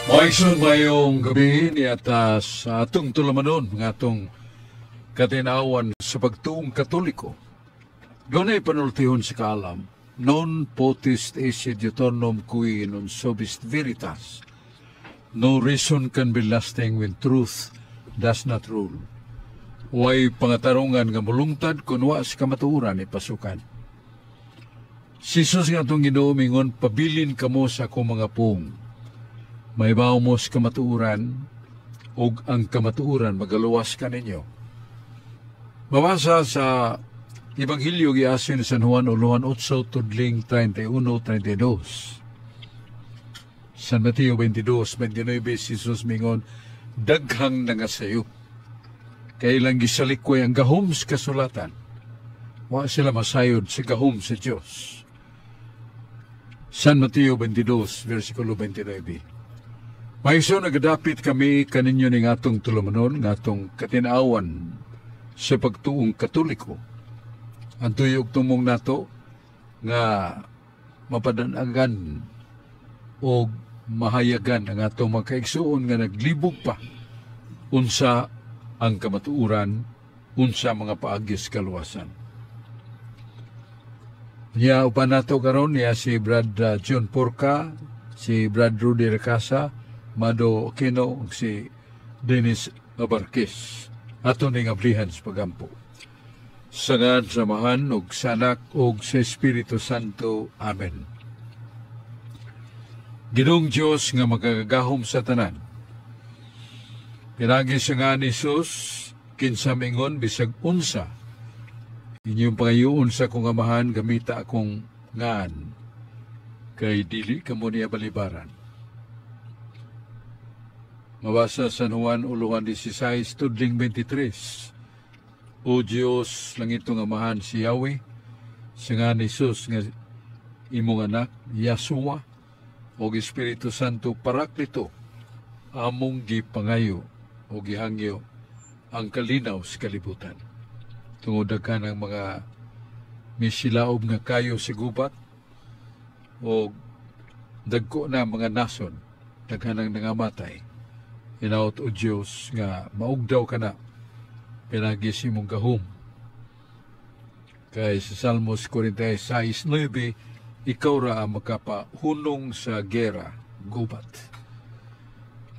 Mga maayong gabii niata sa atong tulumanon nga atong katinawan sa pagtuong Katoliko. Dunay panultihon sa kaalam, "Non potest esse diuturnum qui non subest veritas." No reason can be lasting when truth does not rule. Way pangatarungan nga mulungtad kung wa sa kamatuoran ipasukan. Si Jesus nga atong Ginoo mingon, "Pabilin kamo sa akong mga pung. Mahibaw mo sa kamatuoran, ug ang kamatuoran magaluwas kaninyo." Mabasa sa Ebanghelyo giasin San Juan uluhan 8 tudling 31-32. San Mateo 22:29, si Jesus mingon, "Daghang nangasayop. Kay ilang gisalikway ang gahom sa kasulatan. Wa sila masayod sa gahom sa Dios." San Mateo 22, versikulo 29. Mga nagadapit kami kaninyo ning atong tulumanon, nga atong katinawan sa pagtuong Katoliko. Ang tuyog tumong nato nga mapadanagan o mahayagan ang atong mga kaigsuon nga naglibog pa unsa ang kamatuoran, unsa mga paagi sa kaluwasan. Niya uban nato karon niya si Brad John Porca, si Brad Rudy Recasa, Mado Aquino, ug si Dennis Abarquez. Ato ning ablihan sa pagampo. Sa ngalan sa Amahan ug sa Anak ug sa Espiritu Santo. Amen. Ginoong Dios nga makagagahom sa tanan. Pinaagi sa ngalan ni Jesus, kinsa mingon, "Bisag unsa inyong pangayoon sa akong Amahan, gamita akong ngan, kay dili kamo niya balibaran." Mabasa sa San Juan uluhan 16, tudling 23. O Diyos, langitong Amahan si Yahweh, sa ngalan ni Jesus nga imong anak, Yahshua, o Espiritu Santo Paraklito, among gipangayo o gihangyo ang kalinaw sa kalibutan. Tungod daghan ang mga misilaob nga kayo sa gubat o dagko na mga nason, daghan ang nangamatay. Hinaot, o Diyos, nga maugdaw ka na pinaagi sa imong gahom. Kay sa Salmos 46:9, ikaw ra ang makapahunong sa gera, gubat.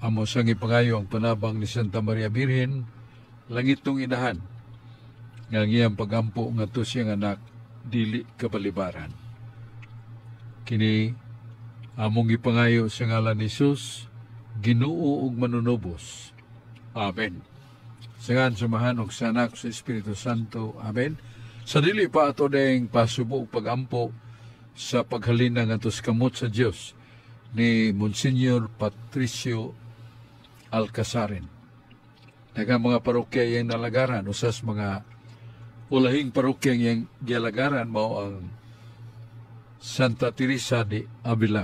Amo sang ipangayo ang panabang ni Santa Maria Birhen, langitong inahan, nga ang iyang pagampo ngadto siyang anak, dili kabalibaran. Kini among ipangayo sa ngalan ni Jesus, Ginoo ug manunubos. Amen. Sa ngalan sa Amahan ug sa Anak sa Espiritu Santo. Amen. Sa dili pa ato deng pasubo ug pagampo sa paghalina ngadto sa kamot sa Dios ni Monsignor Patricio Alcazaren. Daghang mga parokya iyang nalagaran, usas mga ulahing parokya iyang gialagaran mao ang Santa Teresa de Avila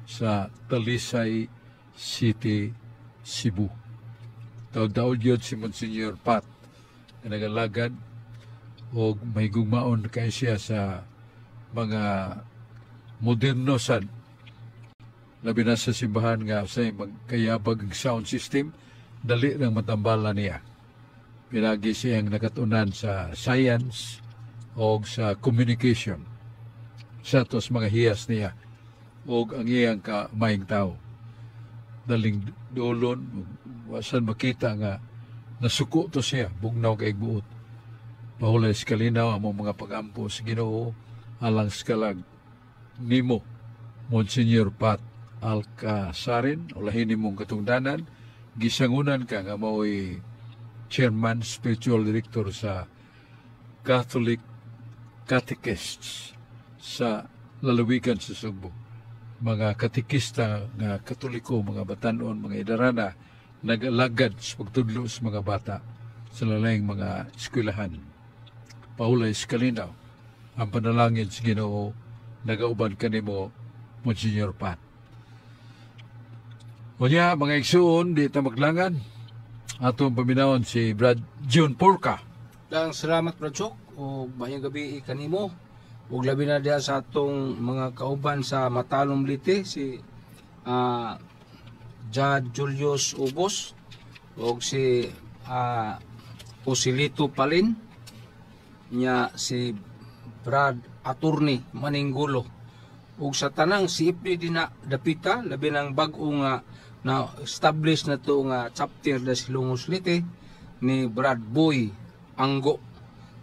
sa Talisay City, Cebu. Taod-taod yun si Monsignor Pat na nagalagad o may gugmaon kay siya sa mga moderno sad, labi na sa simbahan nga sa magkayabag ang sound system, dali ng matambala niya. Pinagi siyang nakatunan sa science o sa communication sa tos mga hiyas niya o ang iyang kamaayong tao, daling dolon, wasan makita nga nasuko to siya, bugnaw kay buot. Pahulay sa kalinaw among mga pagampo sa Ginoo alang sa kalag nimo, Monsignor Pat Alcasarin, ulahin nimong katungdanan, gisangunan ka nga mao'y chairman, spiritual director sa Catholic Catechists sa lalawigan sa Sugbo. Mga katekista nga Katoliko, mga batanon, mga idarana, nag-alagad sa pagtudlo sa mga bata sa laing mga eskwelahan. Pahulay sa kalinaw, ang panalangin sa Ginoo nagauban kanimo, Monsignor Pat. Unya, mga igsuon, di ta maglangan. Atong paminawon si Brad June Porca. Daghang salamat, Brad Chok, o maayong gabi kanimo. Ug labi na diha sa atong mga kauban sa Matalom Leyte, si Jad Julius Ubos ug si Joselito Palin nya, si Brad Attorney Maninggulo ug sa tanang CFD dina dapita, labi nang bag-o nga na establish na to nga chapter da Hilongos, Leyte ni Brad Boy Anggo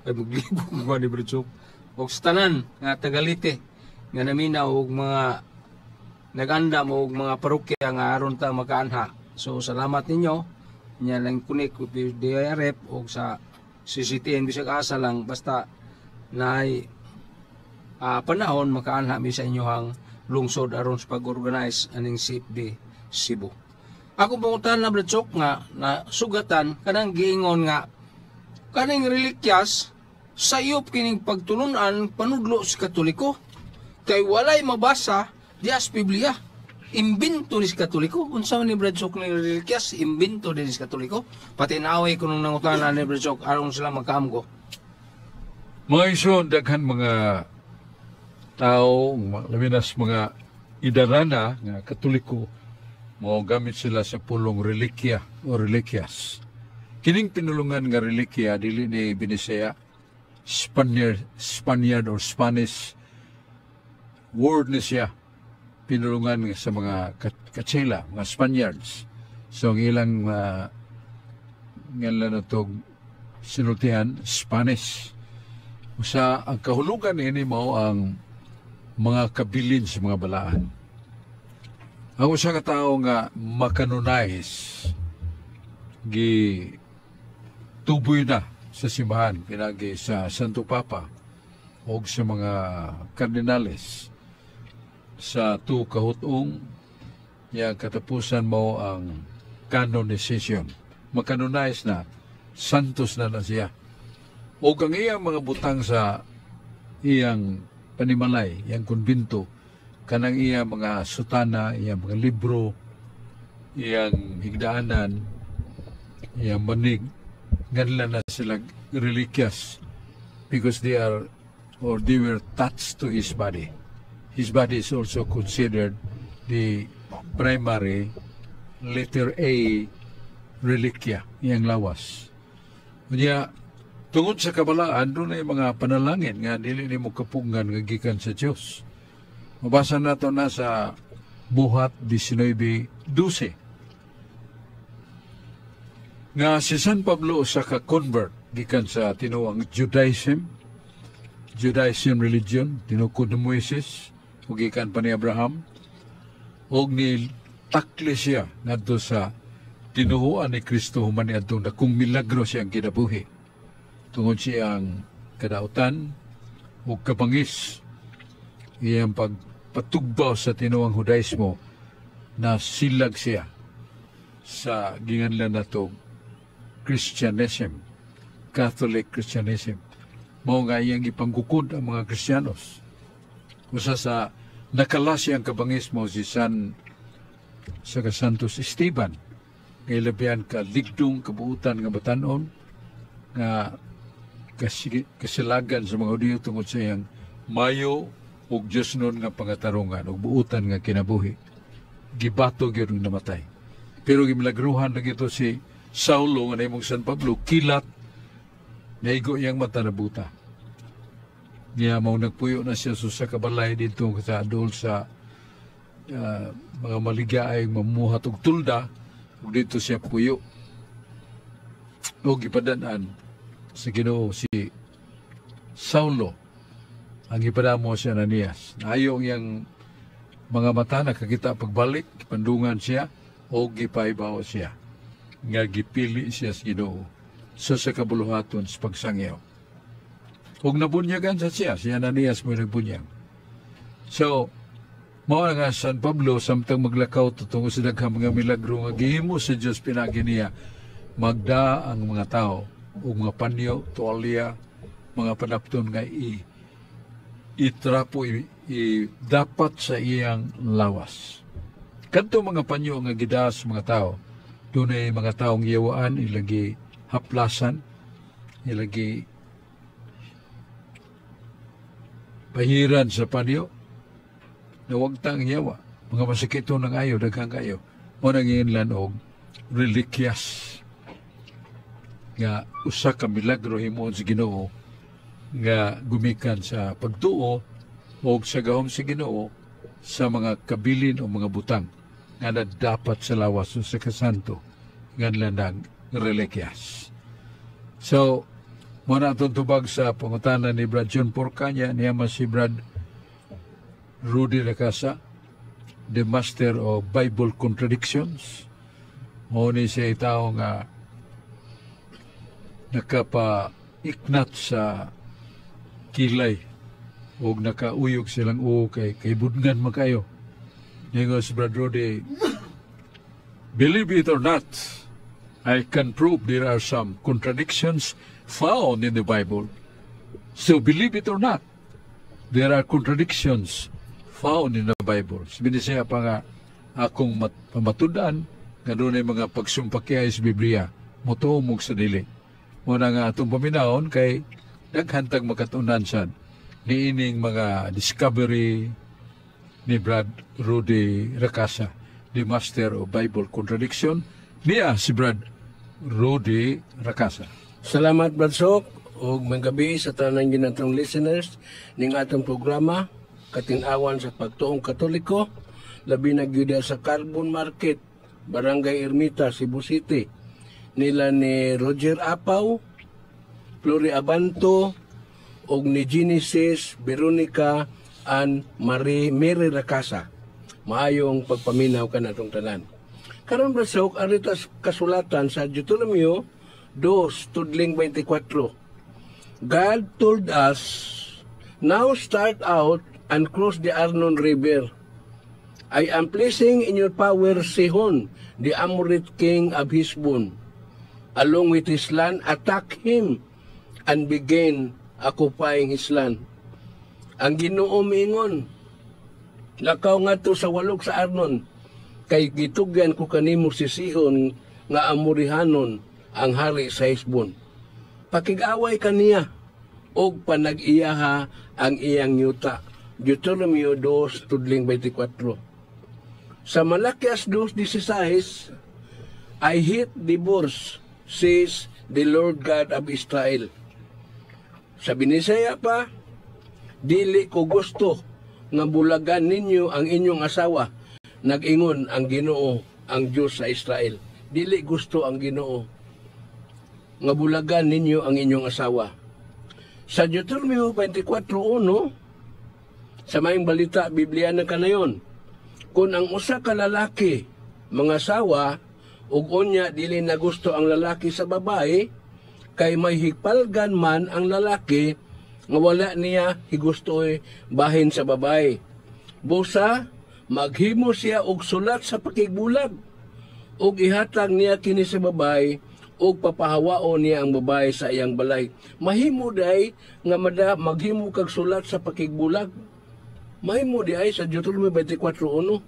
ay maglibog ko ni Brad Chok, ug sa tanan nga taga Leyte nga naminaw og mga nagandam og mga parokya nga aron ta makaanha. So salamat ninyo nya lang kunik DRF og sa CCTN, bisag asa lang, basta naay panahon makaanha mi sa inyohang lungsod aron sa pag-organize aning CFD Cebu. Ako pangutan na, Brad Chok, nga na sugatan kanang giingon nga kaning relikyas sayop kining pagtulunan panudlo sa Katoliko kay walay mabasa diya sa Biblia, imbento ni sa Katoliko. Unsa man ni, Brad Chok, ni relikyas, imbento din sa Katoliko? Pati naaway ko nung nangutana ni Brad Chok aron sila magkaamgo. Mga igsoon, daghan mga tao, labi na sa mga idarana nga Katoliko, mo gamit sila sa pulong relikya o relikyas. Kining pinulungan nga relikya dili ni Binisaya, Spaniard or Spanish word ni siya. Pinulungan nga sa mga Katsela, mga Spaniards. So ang ilang ngalan na to sinultihan, Spanish. Usa ang kahulugan ini mao ang mga kabilin sa mga balaan. Ang usa ka tawo nga makanonize, gi tuboy na sa simbahan pinagi sa Santo Papa o sa mga kardinales sa tu kahutong ya, katapusan mo ang canonization. Makanonize na, santos na na siya. O ang iyang mga butang sa iyang panimalay, iyang kumbinto, kanang iyang mga sutana, iyang mga libro, iyang higdaanan, iyang banig, nganlan na sila relikyas because they are or they were touched to his body. His body is also considered the primary letter A relikya, iyang lawas. Unya, tungod sa kabalaan, doon ay mga panalangin nga dili nimo kapungan nga gikan sa Dios. Mabasa nato na sa Buhat 19:12 nga si San Pablo usa ka convert gikan sa tinuang Judaism religion, tinukod ni Moises ug gikan pa ni Abraham, ug ni takli siya ngadto sa tinuhuan ni Kristo human niadtong dakong milagro siyang kinabuhi tungod siyang kadautan ug kabangis iyang pagpatugbaw sa tinuang Judaismo, na silag siya sa ginganlan nato Christianism, Catholic Christianism. Mao nga iyang ipanggukod ang mga Kristiyanos. Usa sa nakalas siyang kabangis mo si San sa Santos Esteban nga ilabihan ka ligdong kabuutan nga batanon nga kasilagan sa mga Hudiyo tungod sa iyang mayo ug Diyos nun nga pangatarungan ug buutan nga kinabuhi. Gibato gyud nga namatay. Pero gimilagruhan na gito si Saulo nga nahimong San Pablo, kilat naigo iyang mata, nabuta. Niya mao nagpuyo na siya sa kabalay dito sa dool sa mga maligay mamuhat og tulda, ug dito siya puyo. Ug gipadan-an sa Ginoo si Saulo, ang gipadamo si Ananias. Naayo ang iyang mga mata, nakakita pagbalik, gipandungan siya o gipahibaw siya nga gipili siya sa Ginoo sa kabuluhaton sa pagsangyaw. Ug nabunyagan sa siya, si Ananias mo nagbunyag. So, mao nga San Pablo, samtang maglakaw tutungo sa daghang mga milagro nga gihimo sa Dios pinagi niya, magda ang mga tao ug mga panyo, tuwalya, mga panapton nga i itrapo i dapat sa iyang lawas. Kadto mga panyo nga gidas mga tao, dunay mga taong giyawaan, ilagi haplasan, ilagi pahiran sa panyo, nawagta ang yawa. Mga masakito ng ayo, daghang kayo. Mo nang giinlan og relikyas nga usa ka milagro himuon sa Ginoo nga gumikan sa pagtuo o sa gahom sa Ginoo sa mga kabilin o mga butang nga dapat sa lawas sa kasanto nga nang relikyas. So, mo na atong tubag sa pangutana ni Brad John Porcaña, niya man si Brad Rudy Lacasa, the master of Bible contradictions. Mo ni siya tao nga nakapa-iknat sa kilay og nakauyog silang uo kay budngan man kayo. Ningon si Brad Rudy, "Believe it or not, I can prove there are some contradictions found in the Bible." So believe it or not, there are contradictions found in the Bible. Binisaya pa nga akong pamatudan nga dunay mga pagsumpakiyay sa Biblia, motuo mo sa dili. Muna nga atong paminawon kay daghan tag makatunan sad niining mga discovery ni Brad Rudy Racasa, the master of Bible contradiction. Niya si Brad Rudy Racasa. Salamat, Brad Sok, ug gabi sa tanan ginatong listeners ning atong programa Katin-awan sa Pagtuong Katoliko, labi na gyud sa Carbon Market, Barangay Ermita, Cebu City. Nila ni Roger Apaw, Flori Abanto, ug ni Genesis, Veronica, and Marie Mary Racasa. Maayong pagpaminaw kanatong tanan. Karon, Brad Sok, arita kasulatan sa Deuteronomio 2, tudling 24. God told us, "Now start out and cross the Arnon River. I am placing in your power Sihon, the Amorite king of Heshbon. Along with his land, attack him and begin occupying his land." Ang Ginoo miingon, "Lakaw ngadto sa walog sa Arnon, kay gitugyan ko kanimo si Sihon nga Amorihanon, ang hari sa Heshbon. Pakig-away kaniya og panag-iyaha ang iyang yuta." Deuteronomio 2, tudling 24. Sa Malakias 2.16, "I hate divorce, says the Lord God of Israel." Sa Binisaya pa, "Dili ko gusto nga bulagan ninyo ang inyong asawa, nag-ingon ang Ginoo, ang Dios sa Israel." Dili gusto ang Ginoo nga bulagan ninyo ang inyong asawa. Sa Deuteronomio 24.1, sa Maayong Balita, Biblia na kanayon, "Kung ang usa ka lalaki mangasawa ug unya dili na gusto ang lalaki sa babae, kay may hipalgan man ang lalaki nga wala niya higustoy bahin sa babae. Busa maghimo siya og sulat sa pakigbulag ug ihatag niya kini sa babae ug papahawaon niya ang babae sa iyang balay." Mahimo day nga mada maghimo kag sulat sa pakigbulag. Mahimo di ay sa Deuteronomy 24.1.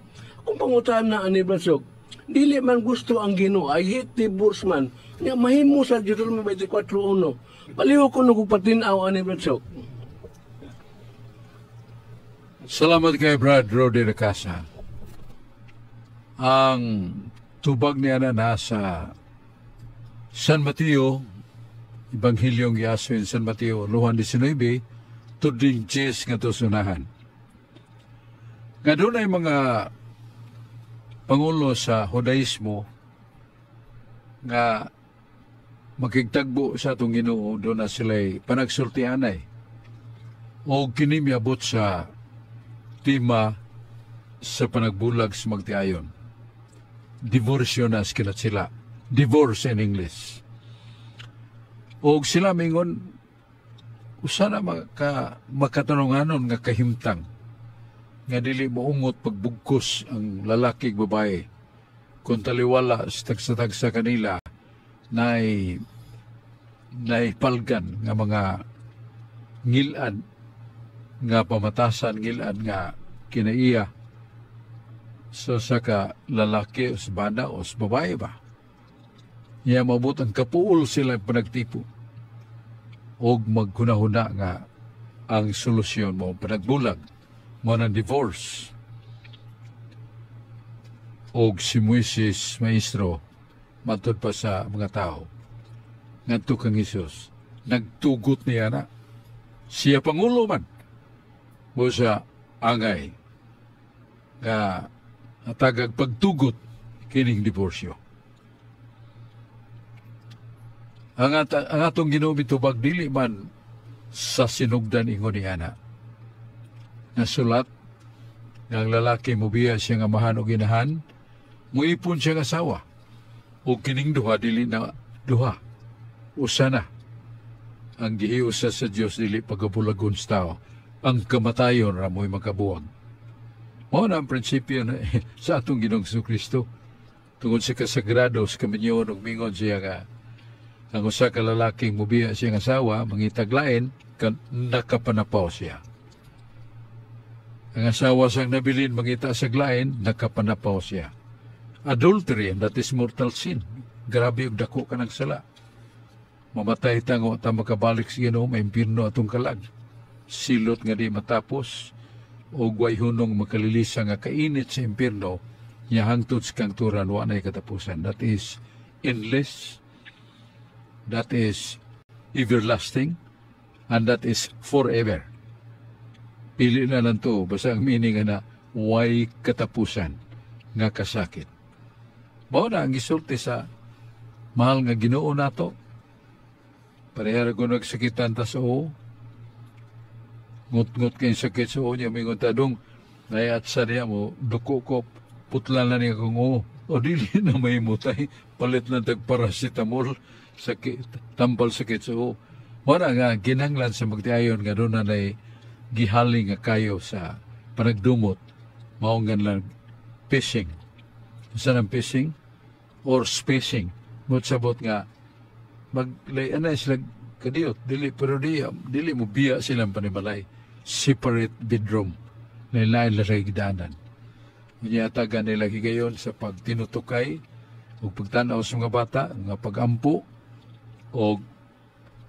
Kung pangutan na ani, Brad Sok, dili man gusto ang Ginoo, "I hate divorce" man. Nya mahimo sa Deuteronomy 24.1. Palihog ko nung patin-aw ani, Brad Sok. Salamat kay Brad Rody Racasa. Ang tubag niya na nasa San Mateo, Ebanghilyong giaso San Mateo, Luhan 19, tudling 10 nga tusunahan. Nga dunay mga pangulo sa Judaismo nga makigtagbo sa atong Ginoo, doon na sila'y panagsultianay. O kini miabot sa tema sa panagbulag sa magtiayon. Divorsyo na sila sila. Divorce in English. O sila mingon, usa na makatanunganon nga kahimtang nga dili moungot pagbugkos ang lalaki ug babae kung taliwala sa tagsa-tagsa kanila nay naipalgan nga mga ngilad nga pamatasan, ngilad nga kinaiya sa ka lalaki o sa bana o sa babae ba. Niya mabot ang kapuol sila panagtipo og maghunahuna nga ang solusyon mo panagbulag mo ng divorce. Og si Moises, maestro, matud pa sa mga tao. Ngadto kang Hesus, nagtugot niya na. Siya pangulo man. Busa angay nga hatagag pagtugot kining diborsyo. Ang atong Ginoo mitubag dili man sa sinugdan ingon ni ana. Nasulat nga ang lalaki mobiya siya nga amahan o ginahan, muipon siya nga asawa. O kining duha dili na duha. Usa na. Ang gihiusa sa Dios dili pagabulagon sa tao. Ang kamatayon ra mo'y makabuwag. Mao na ang prinsipyo na sa atong Ginoong Kristo. Tungod sa kasagrado sa kaminyoon ug mingon siya nga ang usa ka lalaking mubiya siyang asawa, mangitaglain, kan nakapanapaw siya. Ang asawa sang nabilin mangita sa glain, nakapanapaw siya. Adultery, and that is mortal sin. Grabe og dako ka ng sala. Mamatay tango ta makabalik sa Ginoo, maimpirno atong kalag. Silot nga di matapos, o way hunong makalilisa nga kainit sa impirno, niya hangtod sa kangturan, wa na'y katapusan. That is endless, that is everlasting, and that is forever. Pili na lang to, basta ang meaning nga na way katapusan nga kasakit. Mao na ang gisulti sa mahal nga Ginoo nato. Pareha ra ko nagsakitan ta sa oo. Ngut-ngut kay sakit sa oo niya, mingon ta dong, nayat sa niya mo, duko ko, putlan na niya kung oo. O dili na may mutay, palit na tag paracetamol, sakit, tambal sakit sa oo. Mao na nga, ginanglan sa magtiayon nga doon na nay gihaling nga kayo sa panagdumot, mao nga lang fishing. Sa nang fishing or spacing, motsabot nga maglay ana sila kadiyot dili pero di dili mo biya silang panimalay, separate bedroom, lain-lain lang sa higdanan. Unya tagan nila higayon sa pagtinutukay ug pagtan-aw sa mga bata, mga pagampo o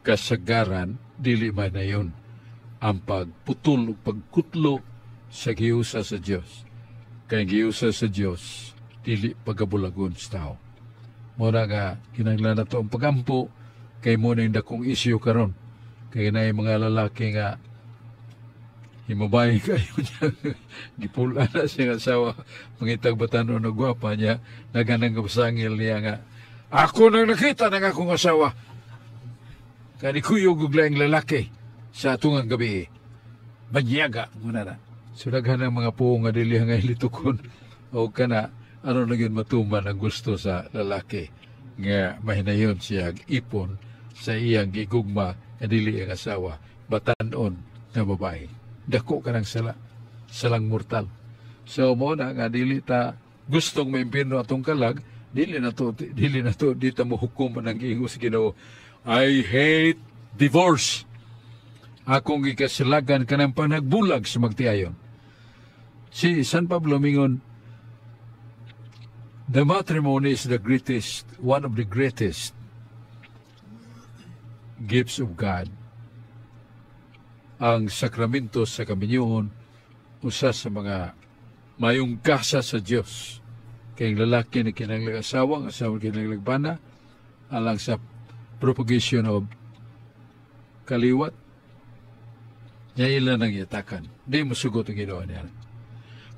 kasagaran dili man na yun ang pagputol ug pagkutlo sa giusa sa Dios. Kay giusa sa Dios dili pagabulagon sa tao. Mura nga kinahanglan nato ang pagampo kay mo na yung dakong isyu karon. Kay naay mga lalaki nga himabay kayo niya, gipula na siya nga asawa, mangitag batanon na gwapa niya, naganang pasangil niya nga, ako nang nakita ng akong asawa. Kani kuyog og laing lalaki sa atungang gabi. Banyaga, muna na. So daghan ang mga puong nga dili nga litukon o kana ano na yun matuman ang gusto sa lalaki nga mahinayon siya ipon sa iyang gigugma nga dili ang asawa, batanon nga babae. Dako ka ng sala, salang mortal. So mo na nga dili ta gustong maimpirno atong kalag, dili na to, di ta mo hukom ang giingos Ginoo. I hate divorce. Akong gikasilagan kanang panagbulag sa magtiayon. Si San Pablo mingon, the matrimony is the greatest, one of the greatest gifts of God. Ang sakramento sa kaminyoon, usa sa mga mayong kasa sa Dios. Kay ang lalaki na kinahanglang asawa, ang asawa kinahanglang bana, alang sa propagation of kaliwat, niya ila nang yatakan. Di mo sugot ang Ginoo niya.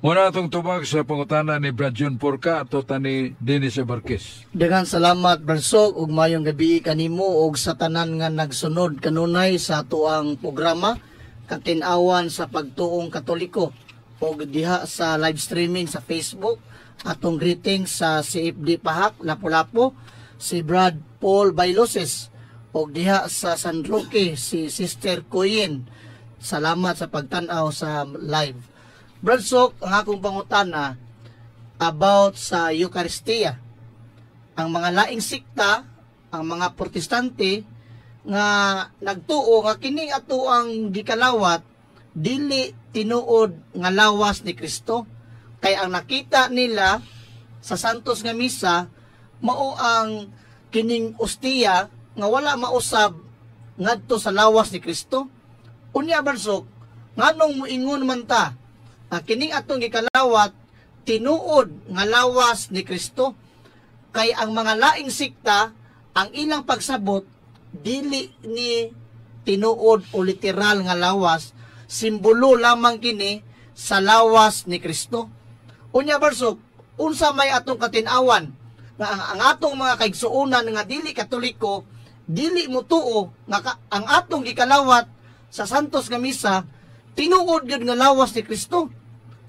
Muna atong tubag sa pangutana ni Brad John Porca at ni Dennis Abarquez. Daghang salamat, Bransok, ug mayong gabi kanimo ug sa tanan nga nagsunod kanunay sa atuang programa Katin-awan sa Pagtuong Katoliko ug diha sa live streaming sa Facebook. Atong greetings sa CFD Pahak Lapu-Lapu, si Brad Paul Bailoses, ug diha sa San Roque si Sister Coyen. Salamat sa pagtan-aw sa live. Brad Sok, ang akong pangutana about sa Eucharistia. Ang mga laing sikta, ang mga Protestante nga nagtuo nga kini ato ang gikalawat dili tinuod nga lawas ni Kristo, kay ang nakita nila sa Santos nga misa mao ang kining ostiya nga wala mausab ngadto sa lawas ni Kristo. Unya, Brad Sok, nganong moingon man ta kining atong gikalawat tinuod nga lawas ni Kristo. Kay ang mga laing sikta, ang ilang pagsabot dili ni tinuod o literal nga lawas, simbolo lamang kini sa lawas ni Kristo. Unya, Barsok, unsa may atong katin-awan nga ang atong mga kaigsuonan nga dili Katoliko dili motuo nga ang atong gikalawat sa Santos nga Misa tinuod gyud nga lawas ni Kristo,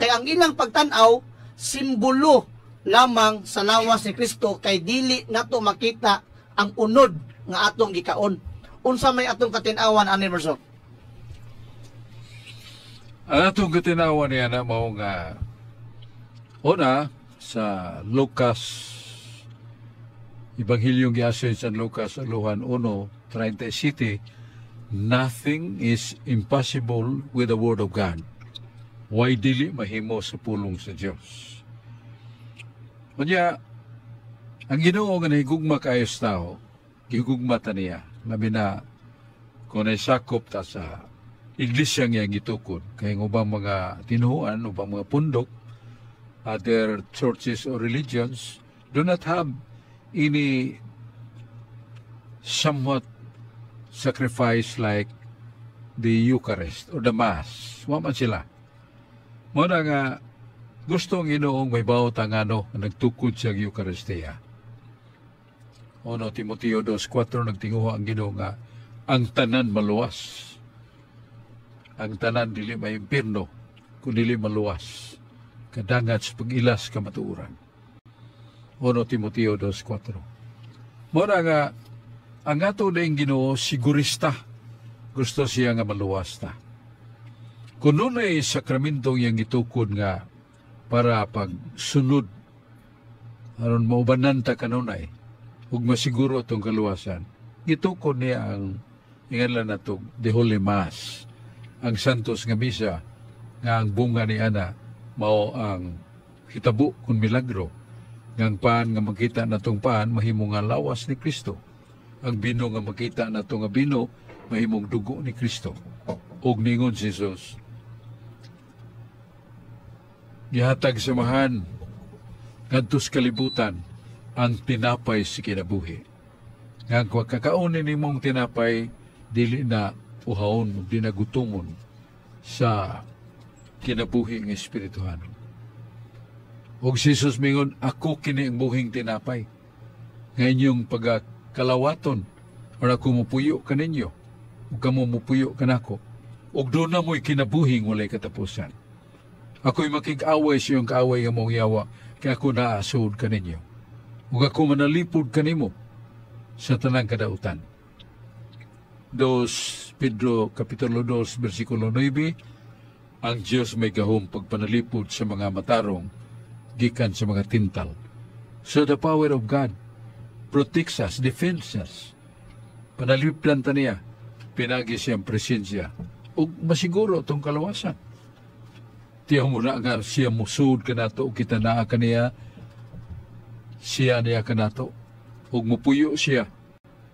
kay ang ilang pagtan-aw simbolo lamang sa lawas ni Kristo, kay dili nato makita ang unod nga atong gikaon? Unsa may atong katin-awan ani, Barsok? Ang atong katinawan niya na mao nga una sa Lucas, Ebanghelyong giason sa Lucas Aluhan 1:37, "Nothing is impossible with the word of God." Way dili mahimo sa pulong sa Dios. Unya, ang Ginoo nga nahigugma kaayo sa tao, gihugma ta niya, labi na kung naisakop ta sa iglesia nga gitukod, kay ang ubang mga tinuhuan, ubang mga pundok, other churches or religions do not have any somewhat sacrifice like the Eucharist or the Mass. Wa man sila. Mao na nga gusto ang Ginoong may bawat ang ano nga nagtukod siya ang Eucharistia. Uno Timoteo 2:4, nagtinguha ang Ginoo nga ang tanan maluwas. Ang tanan dili maimpirno kung dili maluwas kadangat sa pag-ilas kamatuoran. 1 Timoteo 2:4. Mao na nga ang ato na Ginoo sigurista, gusto siya nga maluwas ta. Kung nunay sakramentong iyang gitukod nga para pagsunod aron maubanan ta kanunay ug masiguro atong kaluwasan, gitukod niya ang inganlan nato the Holy Mass, ang Santos nga Misa, nga ang bunga ni ana mao ang hitabo kun milagro nga ang pan nga makita natong pan mahimo nga lawas ni Kristo, ang bino nga makita nato nga bino mahimong dugo ni Kristo. Ug ningon si Jesus, gihatag sa Amahan ngadto sa kalibutan ang tinapay sa kinabuhi. Nga kung kakaunin nimong tinapay, dili na uhawon, di na gutomon sa kinabuhi ng espirituhanon. Og si Jesus mingon, "Ako kini ang buhing tinapay nga inyong pagkalawaton or ako mupuyo kaninyo ug kamo mupuyo kanako ug duna mo'y kinabuhing walay katapusan. Ako'y makig-away sa iyong kaaway nga mong yawa, kay ako naa sulod kaninyo. Ug ako manalipod kanimo sa tanang kadautan." 2 Pedro Kapitulo 2 versikulo 9, ang Diyos may gahom pagpanalipod sa mga matarong gikan sa mga tintal. So the power of God protects us, defends us. Panalipdan ta niya, pinagi siyang presensya, ug masiguro itong kaluwasan. Tiyaw mo na nga siya musud kanato ug kita naa kaniya, siya niya kanato, ug mupuyo siya,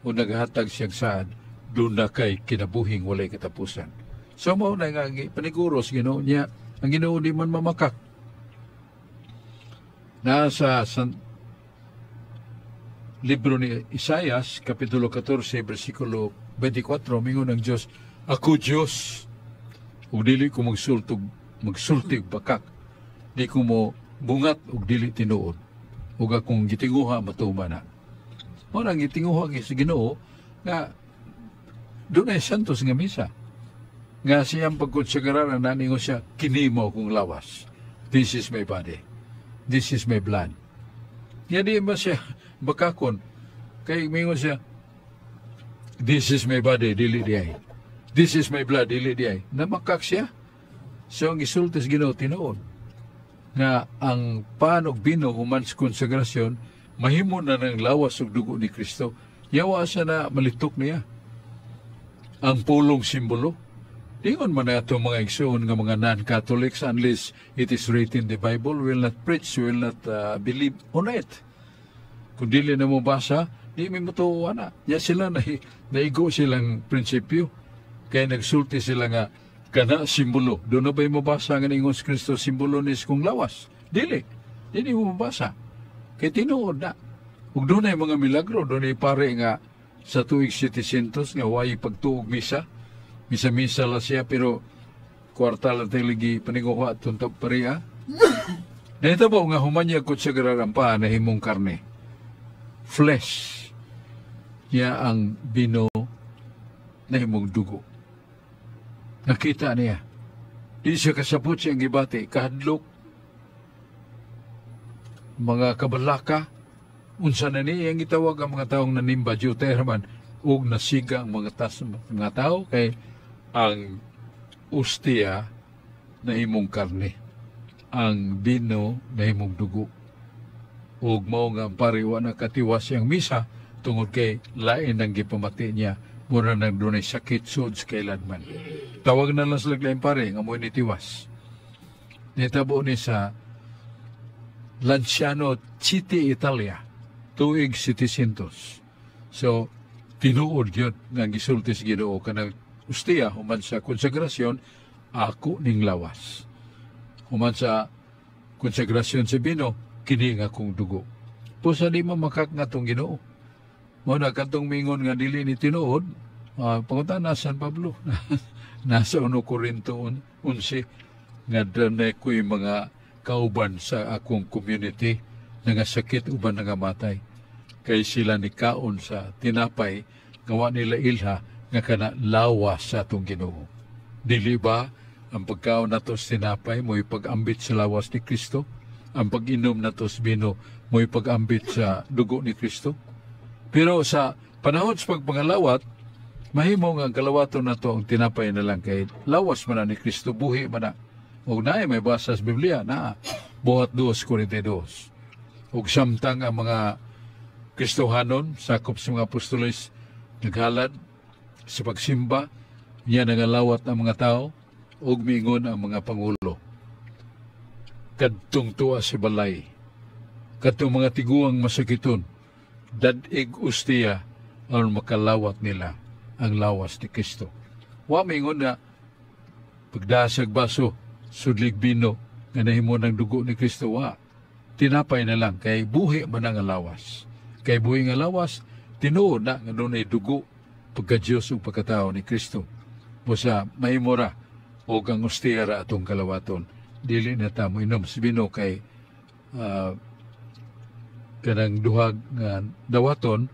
ug naghatag siyang saad, duna kay kinabuhing walay katapusan. So mao na nga paniguro sa Ginoo niya, ang Ginoo di man mamakak. Nasa san, libro ni Isayas, Kapitulo 14, versikulo 24, mingon ang Diyos, "Ako Diyos, ug dili ko magsulti og bakak, di ko mo bungat og dili tinuod, ug akong gitinguha matuman na." Mao nang gitinguha sa Ginoo nga dunay santos nga misa nga siyang pagkonsagrar na ningon siya, "Kini mao akong lawas. This is my body. This is my blood." Nga di ba siya bakakon kay mingon siya, "This is my body, dili di ay. This is my blood, dili di ay." Namakak siya. So ang gisulti sa Ginoo tinuod nga ang pan og bino human sa konsagrasyon mahimo na ng lawas ug dugo ni Kristo. Yawa sa na malitok niya ang pulong simbolo. Dingon man na ato mga igsoon nga mga non-Catholics, unless it is written in the Bible, will not preach, will not believe on it. Kung dili na mo basa, di mi motuo na. Ya sila na, naigo silang prinsipyo. Kaya nagsulti sila nga kana simbolo. Duna ba'y mabasa nga ningon si Kristo simbolo ni kong lawas? Dili. Dili mo mabasa. Kay tinuod na. Ug dunay mga milagro, dunay pare nga sa tuig 700 nga way pagtuog misa. Misa-misa la siya pero kwarta la tiligi paninguha atong pariya. Nahitabo nga humanya konsagrar ang paa na himong karne. Flesh. Niya ang bino na himong dugo. Nakita niya. Di siya kasabot siyang gibati. Kahadlok. Mga kabalaka. Unsa na niya ang gitawag ang mga taong nanimba Deuterman ug nasiga ang mga tas mga tao kay ang ustiya na himong karne, ang bino na himong dugo. Ug mao nga ang pari wa na katiwas siyang misa tungod kay lain ang gipamati niya, mura nang dunay sakit sud sa kailanman. Tawag na lang sila lain pare nga mo'y nitiwas. Nitabo ni sa Lanciano City, Italia, tuig 700. So, tinuod yun nga gisulti sa Ginoo kanang ustiya human sa konsegrasyon, ako ning lawas. Human sa konsegrasyon sa bino, kini nga akong dugo. Pusa di mo makak nga tong Ginoo. Mo na katong mingon nga dili ni tinuod, pangutan na San Pablo. Nasa 1 Corinto 11 nga dunay ko'y mga kauban sa akong community nga sakit uban nangamatay. Kay sila ni kaon sa tinapay nga wa nila ilha nga kana lawas sa atong Ginoo. Dili ba ang pagkaon nato sa tinapay mo'y pag-ambit sa lawas ni Kristo? Ang pag-inom nato sa bino mo'y pag-ambit sa dugo ni Kristo? Pero sa panahon sa pagpangalawat, mahimo nga ang kalawaton nato ang tinapay na lang kay lawas man na ni Kristo, buhi man na. Ug naay may basa sa Biblia na Buhat 2:42. Ug samtang ang mga Kristohanon sakop sa mga apostoles naghalad sa pagsimba, niya nangalawat ang mga tao ug miingon ang mga pangulo. Kadtong tuwa sa balay, kadtong mga tiguang masakiton, dad-ig ustiya aron makalawat nila ang lawas ni Kristo. Wa mingon na pagdasag baso, sudlig bino, nga nahimo ng dugo ni Kristo, wa. Tinapay na lang, kay buhi man ang lawas. Kay buhi nga lawas, tinuod na nga dunay dugo pagka-Diyos ug pagkatao ni Kristo. Busa mahimo ra og ang ustiya ra atong kalawaton. Dili na ta moinom sa bino kay kanang duhag nga dawaton,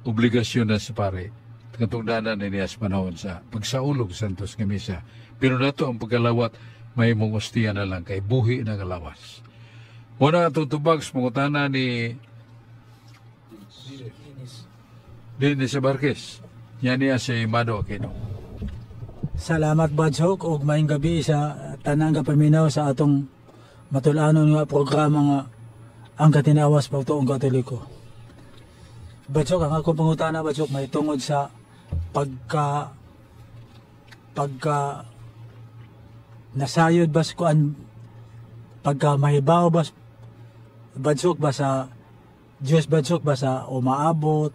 obligasyon na sa pare. Katungdanan na niya sa panahon sa pagsaulog Santos nga misa. Pero nato ang pagkalawat, mahimong ustiya na lang kay buhi na nga lawas. Muna atong tubag sa pangutana ni Dennis Barquez. Yan niya si Mado Aquino. Salamat Badsok ug maayong gabi sa tanang kapaminaw sa atong matul-anon nga programa nga ang katinawas pagtuong Katoliko. Badsok, ang akong pangutana Badsok may tungod sa pagka nasayod bas kuan, pagka mahibaw bas Badsok ba sa Diyos Badsok ba sa umaabot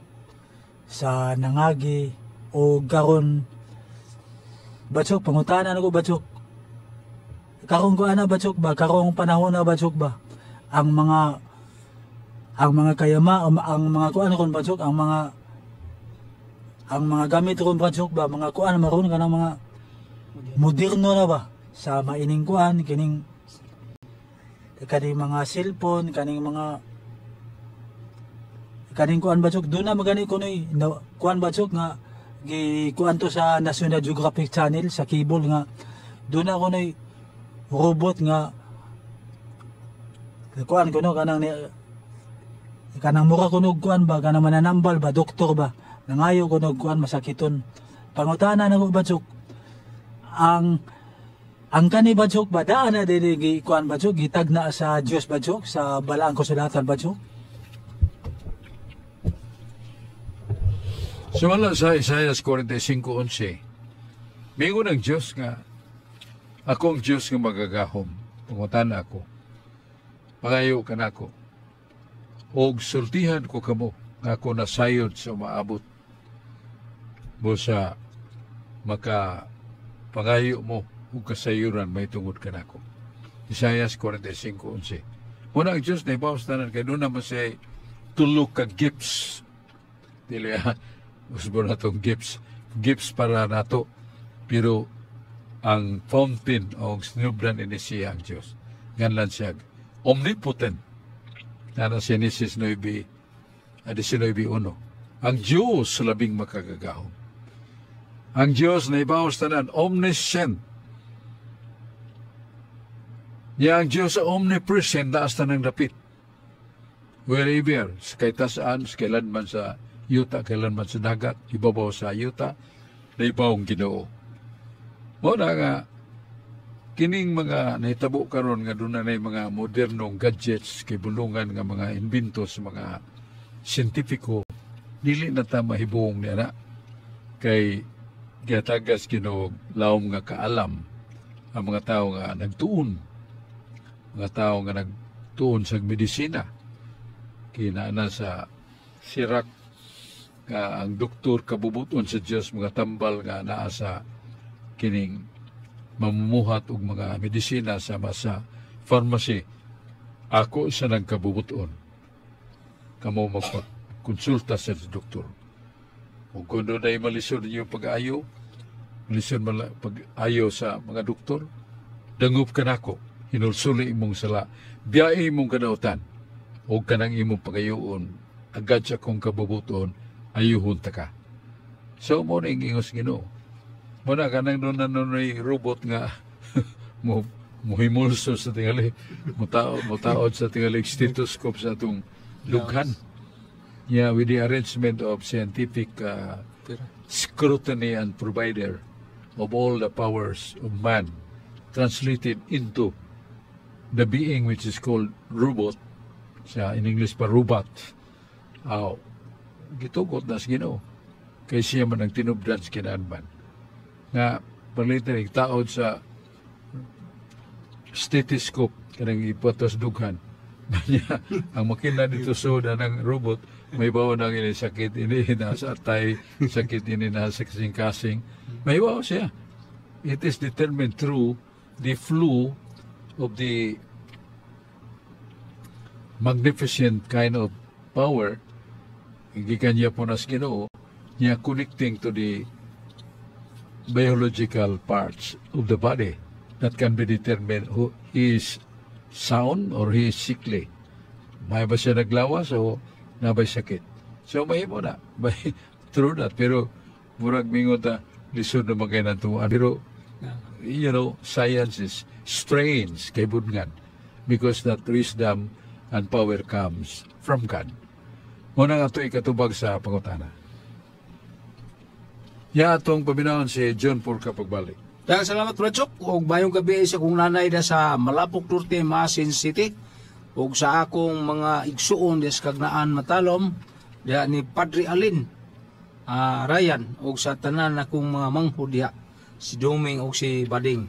sa nangagi o karon Badsok, pangutana na ko Badsok, karon ko ana Badsok ba, karong panahon na Badsok ba, ang mga kayama, ang mga kuan kon Badsok, ang mga gamit kon Badsok ba, mga kuan maron kanang mga moderno na ba sa maining kuan kining kaning mga cellphone, kaning mga kaning kuan Badsok, doon na magani kunoy kuan Badsok nga gi kuan to sa National Geographic Channel sa cable nga doon na kunoy robot nga kuan kuno kanang kanang mura kuno kuan ba, kanang mananambal ba, doktor ba, nangayo kuno kuan masakiton. Pangutana na ko Badsok, ang kani Badsok ba daan na dili gi kuan Badsok, gitagna sa Dios Badsok sa balaang kasulatan Badsok? Sumala sa Isaias 45:11, mingon ang Diyos nga, ako ang Diyos nga magagahom, pangutana ako, pangayo ka nako, og sultihan ko kamo, nga ako nasayod sa umaabot, busa maka pangayo mo ug kasayuran may tungod kanako. Isaias 45:11. Muna ang Diyos na ibaw sa tanan, kay doon naman siya tulo ka gifts. Dili ha, usbo na tong gifts. Gifts para nato. Pero ang fountain o ang sinubdan ini siya ang Diyos. Nganlan siya omnipotent. Nana sa Genesis 9, 19:1. Ang Diyos labing makagagahom. Ang Diyos na ibaw sa tanan, omniscient. Niya ang Diyos sa omnipresent na hasta ng dapit. Wherever, sa kaitasaan, sa kailanman sa yuta, kailanman sa dagat, ibabaw sa yuta, na ibaw ang Ginoo. Mo na nga, kining mga nahitabo karon nga doon na mga modernong gadgets kay bulungan nga mga imbento sa mga siyentipiko, dili na ta mahibong niya na kay gihatagas Ginoo lawom nga kaalam ang mga tao nga nagtuon, mga tao nga nagtuon sa medisina. Kinana sa sirak nga ang doktor kabubuton sa Dios, mga tambal nga naa sa kining mamumuhat og mga medisina sama sa pharmacy, ako sa nagkabubuton kamo magpakonsulta sa doktor. Ug kung doon ay malisod ninyo pag-ayo, malisod man pag-ayo sa mga doktor, dangup ka nako, hinulsuli imong sala, biyae imong kadautan ug kanang imong pagayoon agad sa akong kabubuton, ayuhon ta ka. So mo na ingos Ginoo. Mo na kanang doon na nunoy robot nga mo muhimulso sa tingali, mutaod sa tingali stethoscope sa atong dughan. Yeah, with the arrangement of scientific scrutiny and provider of all the powers of man translated into the being which is called robot, sa in English pa robot. Aw, gitugot na sa Ginoo kay siya man ang tinubdan sa kinaanman nga palitan taod sa stethoscope kanang ipatos dughan. Niya, ang makina dito so ng robot, may bawa nang ini sakit ini nasa atay, sakit ini nasa kasing-kasing, may bawa siya. It is determined through the flow of the magnificent kind of power gikan niya po nas Ginoo niya, connecting to the biological parts of the body that can be determined who he is sound or he is sickly. May ba siya naglawas o nabay sakit. So mahimo na. By, true that. Pero murag mingon ta, lisod na kay natuan. Pero science is strange kay budngan because that wisdom and power comes from God. Muna nga ito ikatubag sa pangutana. Ya atong paminawon si John Porca pagbalik. Daghang salamat, Brad Sok. Ug mayong gabi sa kong nanay da sa Malapok Norte, Maasin City. Ug sa akong mga igsuon des Kagnaan Matalom diha ni Padre Alin, Ryan, ug sa tanan akong mga manghod diha, si Doming ug si Bading,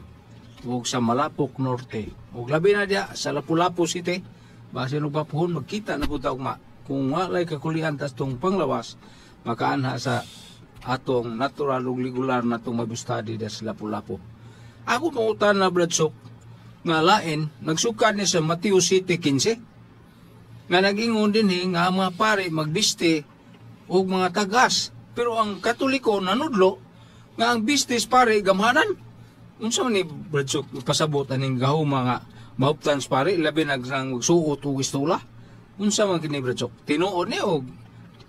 ug sa Malapok Norte. Ug labi na diha sa Lapu-Lapu City. Basin og papuhon magkita na pud ta ugma. Kung walay kakulian tas tong panglawas, makaanha sa atong natural ug regular natong Bible study sa Lapu-Lapu. Ako mangutan na, Brad Sok, nga lain, nagsukad ni sa Mateo 7:15 nga nagingon din nga ang mga pare magbiste og mga tagas. Pero ang Katoliko nanudlo nga ang bistis pare gamhanan. Unsa man ni, Brad Sok, pasabot aning gahuma nga mahuptan sa pare, labi nag magsuot og estola? Unsa man kini, Brad Sok? Tinuod ni og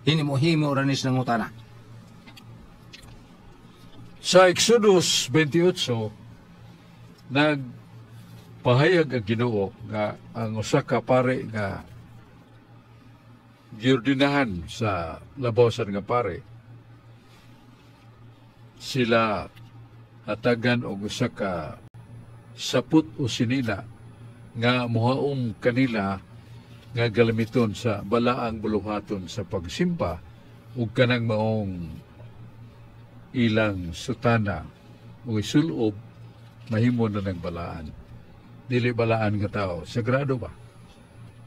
hinimo-himo ra ni sa nangutana? Sa Exodus 28, nagpahayag ang Ginoo nga ang usa ka pare nga giordinahan sa labasan nga pare, sila hatagan og usa ka saput o sinina nga muhaom kanila nga galamiton sa balaang buluhaton sa pagsimba, ug kanang maong ilang sutana o isulob mahimo na ng balaan. Dili balaan nga tao, sagrado ba?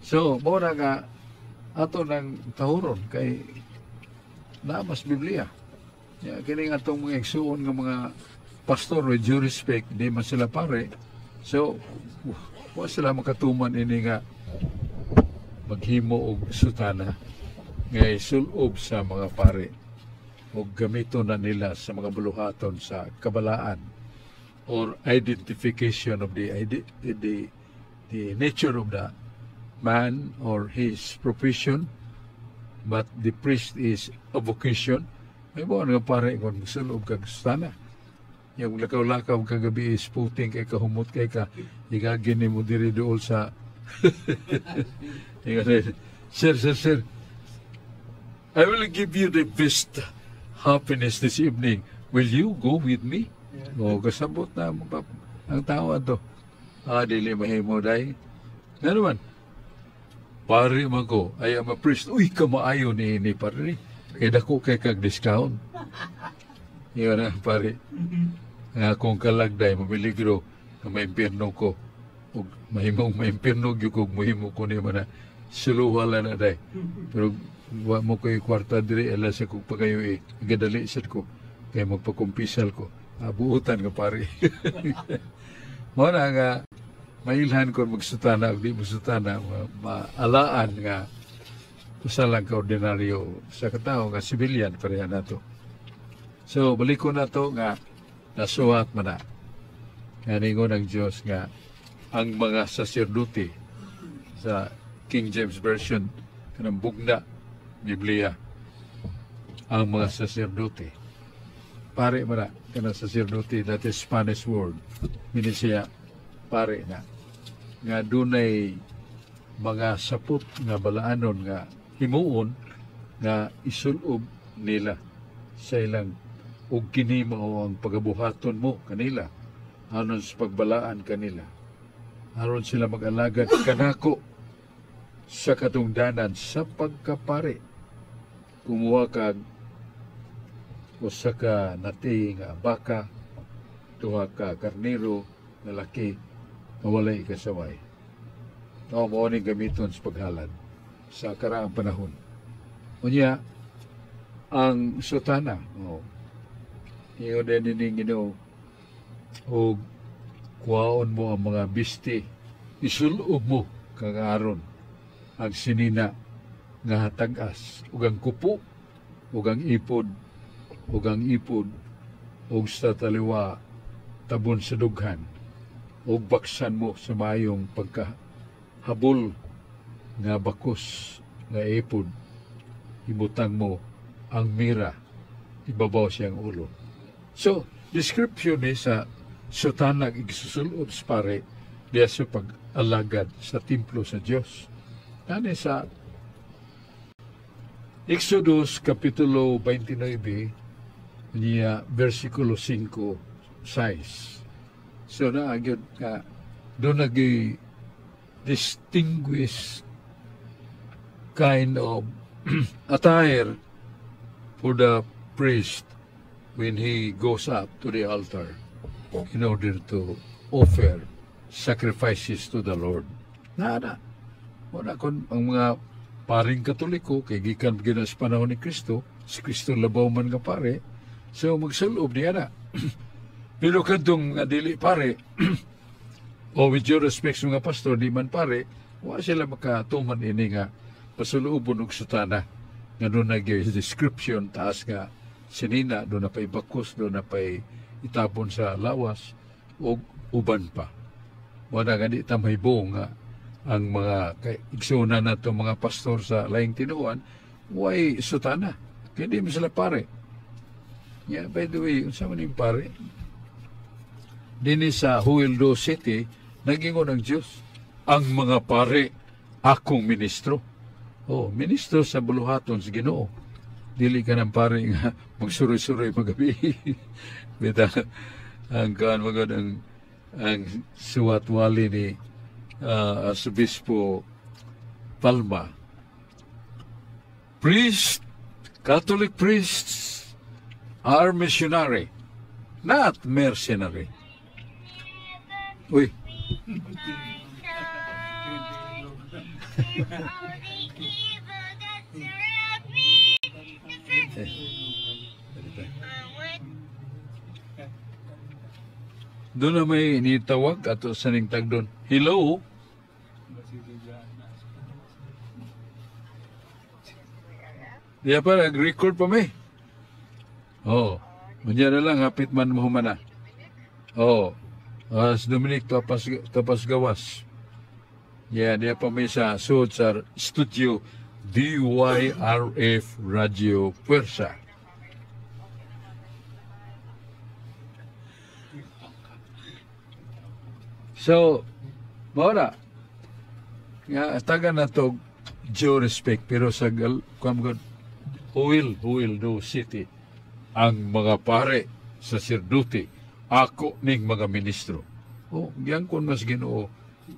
So mao na nga ato nang tahuron kay naa mas Biblia. Ya, kini nga atong mga igsuon nga mga pastor, with due respect, di man sila pare. So wa sila makatuman ini nga Maghimo og sutana nga isulob sa mga pare o gamito na nila sa mga buluhaton sa kabalaan or identification of the nature of the man or his profession, but the priest is a vocation. May buwan nga pare kung magsulob kag sutana, yung lakaw-lakaw kagabi, sputing kay kahumot kay ka, igagini mo diri dool sa ingon, "Sir, sir, sir, I will give you the best happiness this evening. Will you go with me?" O, kasabot na ang tao ato. "Ah, dili mahimo day." Nga naman, "Pare man ko, I am a priest." "Uy, kamaayo ni pare. Kay dako kay kag discount." Iyon na, pare. Nga akong kalagday, mamiligro, nga maimpirno ko. Ug mahimong maimpirno gyud ko, muhimo ko niya na suluha na day. Pero wa mo ko'y kwarta diri, ala sa kong pagayo eh. Gadali sad ko. Kay magpakumpisal ko. Ah, buutan ka pare. Mo na nga mailhan ko magsutana ug di magsutana, maalaan nga usa lang ka ordinaryo sa katao nga civilian pareha nato. So balik ko na to nga nasuwat man na. Nga ningon ang Dios nga ang mga saserdote sa King James Version, kanang bugna Biblia, ang mga saserdote, pare man na. Kanang saserdote, that is Spanish word, meaning siya pare na nga dunay mga sapot nga balaanon nga himuon nga isulob nila sa ilang, ug kini mao ang pagabuhaton mo kanila aron sa pagbalaan kanila, aron sila mag-alagad kanako sa katungdanan sa pagkapari. Kumuha kag usa ka nati nga baka, duha ka karnero nga laki nga walay kasaway. O mao ni gamiton sa paghalad sa karaang panahon. Unya, ang sutana, oh, ingon din ning Ginoo, og kuhaon mo ang mga bisti, isulob mo kang Aaron ang sinina nga hatag-as ug ang kupo ug ang ipod ug ang ipod ug sa taliwa tabon sa dughan, ug baksan mo sa maayong pagkahabol nga bakos nga ipod. Ibutang mo ang mira ibabaw siyang ulo. So description ni sa sutanag igsusulob sa pare diya sa pag-alagad sa templo sa Dios. Kani sa Exodus Kapitulo 29 niya, versikulo 5, 6. So na gyud nga doon nagi distinguish kind of attire for the priest when he goes up to the altar in order to offer sacrifices to the Lord. Na na. Wala kon ang mga paring Katoliko kay gikan gyud sa panahon ni Kristo, si Kristo labaw man nga pare, so magsulob niya na. Pero kadtong nga dili pare, o with due respect sa mga pastor, di man pare, wa sila makatuman ini nga pasulubon og sutana nga doon na description, taas nga sinina, doon na pa'y bakos, doon na pa'y itapon sa lawas o uban pa. Wala nga di ta mahibong nga ang mga igsunan nato mga pastor sa laing tinuan way sutana. Kaya di mo sila pare. Yeah, by the way, unsa man yung pare? Dinhi sa Hueldo City, nagingon ang Diyos, "Ang mga pare, akong ministro." Oh, ministro sa buluhaton sa Ginoo. Dili ka ng pare nga magsuroy-suroy magabi. Bita, ang kaan magod ang suwatwali ni Arsobispo Palma. Priest, Catholic priests are missionary, not mercenary. Uy. Eh, doon na may nitawag ato sa ning tagdon. Hello? Diya pa, nag-record pa mi. Oh, unya na lang, hapit man mo humana. Oh, si Dominic Tapas, Tapas Gawas. Yeah, diya pa mi sa sud sa studio DYRF Radio Puwersa. So, mao na. Nga, taga na to due respect, pero sa gal, kuwan ko, who will do city ang mga pare sa sirduti, ako ning mga ministro. Oh, giyangkon mas Ginoo.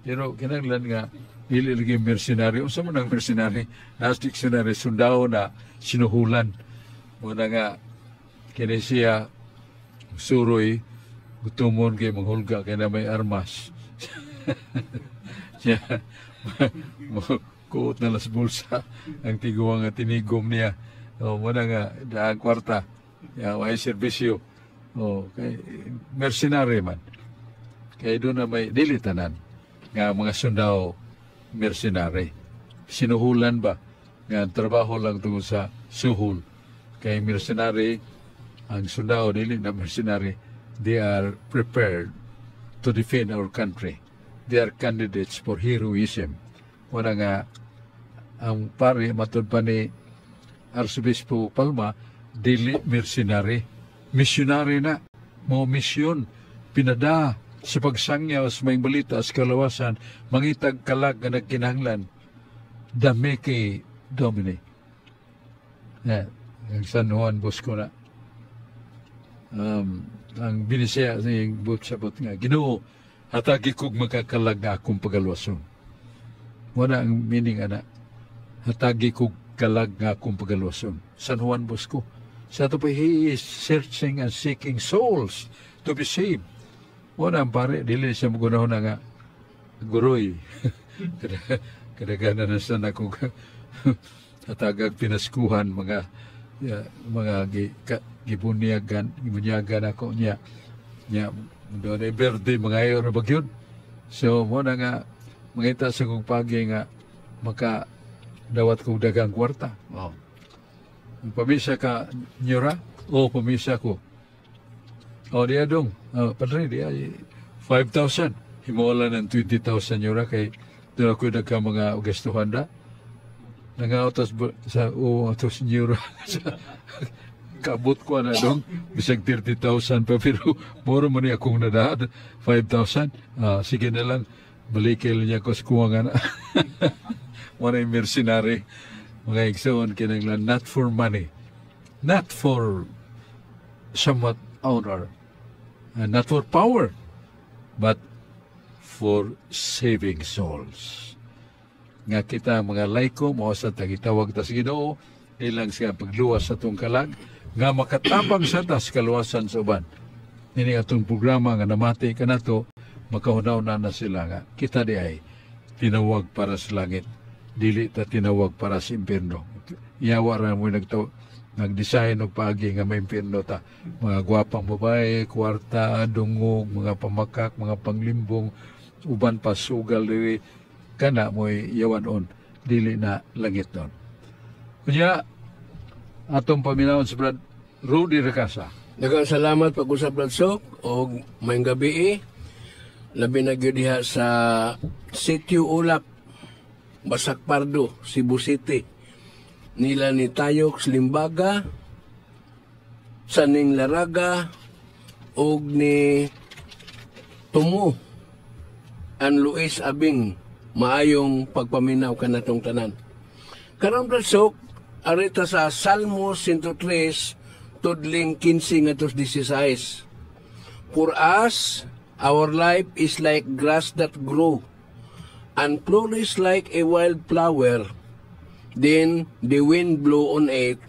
Pero kinahanglan nga dili lagi mercenary. Unsa man ang mercenary? Nasa dictionary, sundao na sinuhulan. Muna nga kini siya suroy gutumon kay manghulga kay na may armas. Siya kuot na las bulsa ang tiguang nga tinigom niya. O, muna nga daang kwarta. Ya, way serbisyo. O, kay mercenary man. Kay doon na may dili tanan nga mga sundao mercenary. Sinuhulan ba nga ang trabaho lang tungod sa suhol. Kay mercenary, ang sundao dili na mercenary, they are prepared to defend our country. They are candidates for heroism. Wala nga ang pare matud pa ni Arsobispo Palma, dili mercenary, missionary na mo, misyon pinada sa pagsangyaw sa may balita sa kalawasan, mangitag kalag nga nagkinahanglan dami kay Domini. Yeah, ang San Juan Bosco na ang binisaya sa iyang but sabot nga, "Ginoo, hatagi kog makakalag nga akong pagalwason." Wala ang meaning ana, hatagi kog kalag nga akong pagalwason. San Juan Bosco sa ato pa, he is searching and seeking souls to be saved. Wala ang pare, dili siya magunahon na nga guroy, kadaghanan na sa nako hatagag pinaskuhan mga ya, mga gibunyagan, gibunyagan ako niya niya doon ay berde mga ayo ra ba gyud. So mo na nga mangita sa kong pagi nga maka dawat kong dagang kwarta. Oh. Pamisa ka nyura o pamisa ko. Oh, diya dong. Oh, padre, diya 5,000. Himuwala ng 20,000 nyura kay doon ako nagka mga gastuhan da. Nangautos sa o atos nyura. Kabot ko na dong bisag 30,000 pa, pero moro man ni akong nadahad 5,000. Ah, sige na lang, balikil niya ko sa kuha nga na. Wala yung mercenary, mga igsoon, kinanglan not for money, not for somewhat honor, and not for power, but for saving souls. Nga kita mga laiko mao sa tagitawag ta sa Ginoo nilang sa pagluwas sa atong kalag nga makatabang sa tas kaluwasan sa uban. Ini atong programa nga namati kanato, makahunaw na na sila nga kita di ay tinawag para sa langit, dili ta tinawag para sa impierno. Yawa ra mo nagtaw nag-design og paagi nga may impierno ta, mga gwapang babae, kwarta, dungog, mga pamakak, mga panglimbong, uban pa, sugal diri kana mo'y yawan on, dili na langit nun. Kunya atong paminawon sa Brad Rudy Recasa. Daghang salamat pag-usap, Brad Sok, og maayong gabi, labi na gyud diha sa Sitio Ulap, Basak Pardo, Cebu City. Nila ni Tayox Limbaga, Saning Laraga, og ni Tumo an Luis Abing, maayong pagpaminaw kanatong tanan. Karon, Brad Sok, arita sa Salmo 103 tudling 15 ngadto 16. "For us, our life is like grass that grow and flourish like a wild flower. Then the wind blow on it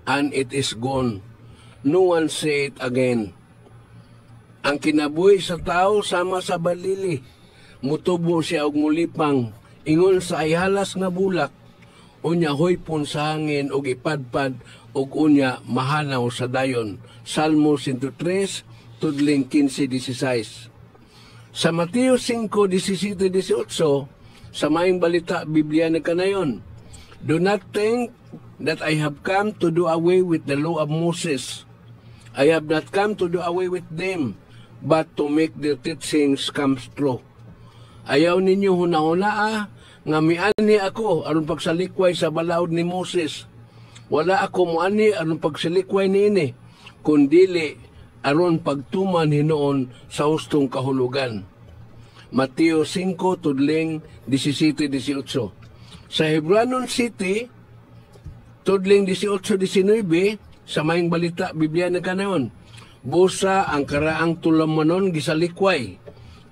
and it is gone. No one see it again." Ang kinabuhi sa tao sama sa balili. Mutubo siya og mulipang ingon sa ayhalas nga bulak. Unya hoypon sa hangin og ipadpad og unya mahanaw sa dayon. Salmo 103 tudling 15-16. Sa Mateo 5:17-18, sa maayong balita Biblia na kanayon, "Do not think that I have come to do away with the law of Moses. I have not come to do away with them, but to make their teachings come true." Ayaw ninyo hunahunaa nga mianhi ako aron pagsalikway sa balaod ni Moses. Wala ako moanhi aron pagsalikway niini, kundili aron pagtuman hinuon sa hustong kahulugan. Mateo 5 tudling 17-18. Sa Hebranon 7 tudling 18-19 sa Maayong Balita Biblia na kanayon, "Busa ang karaang tulumanon gisalikway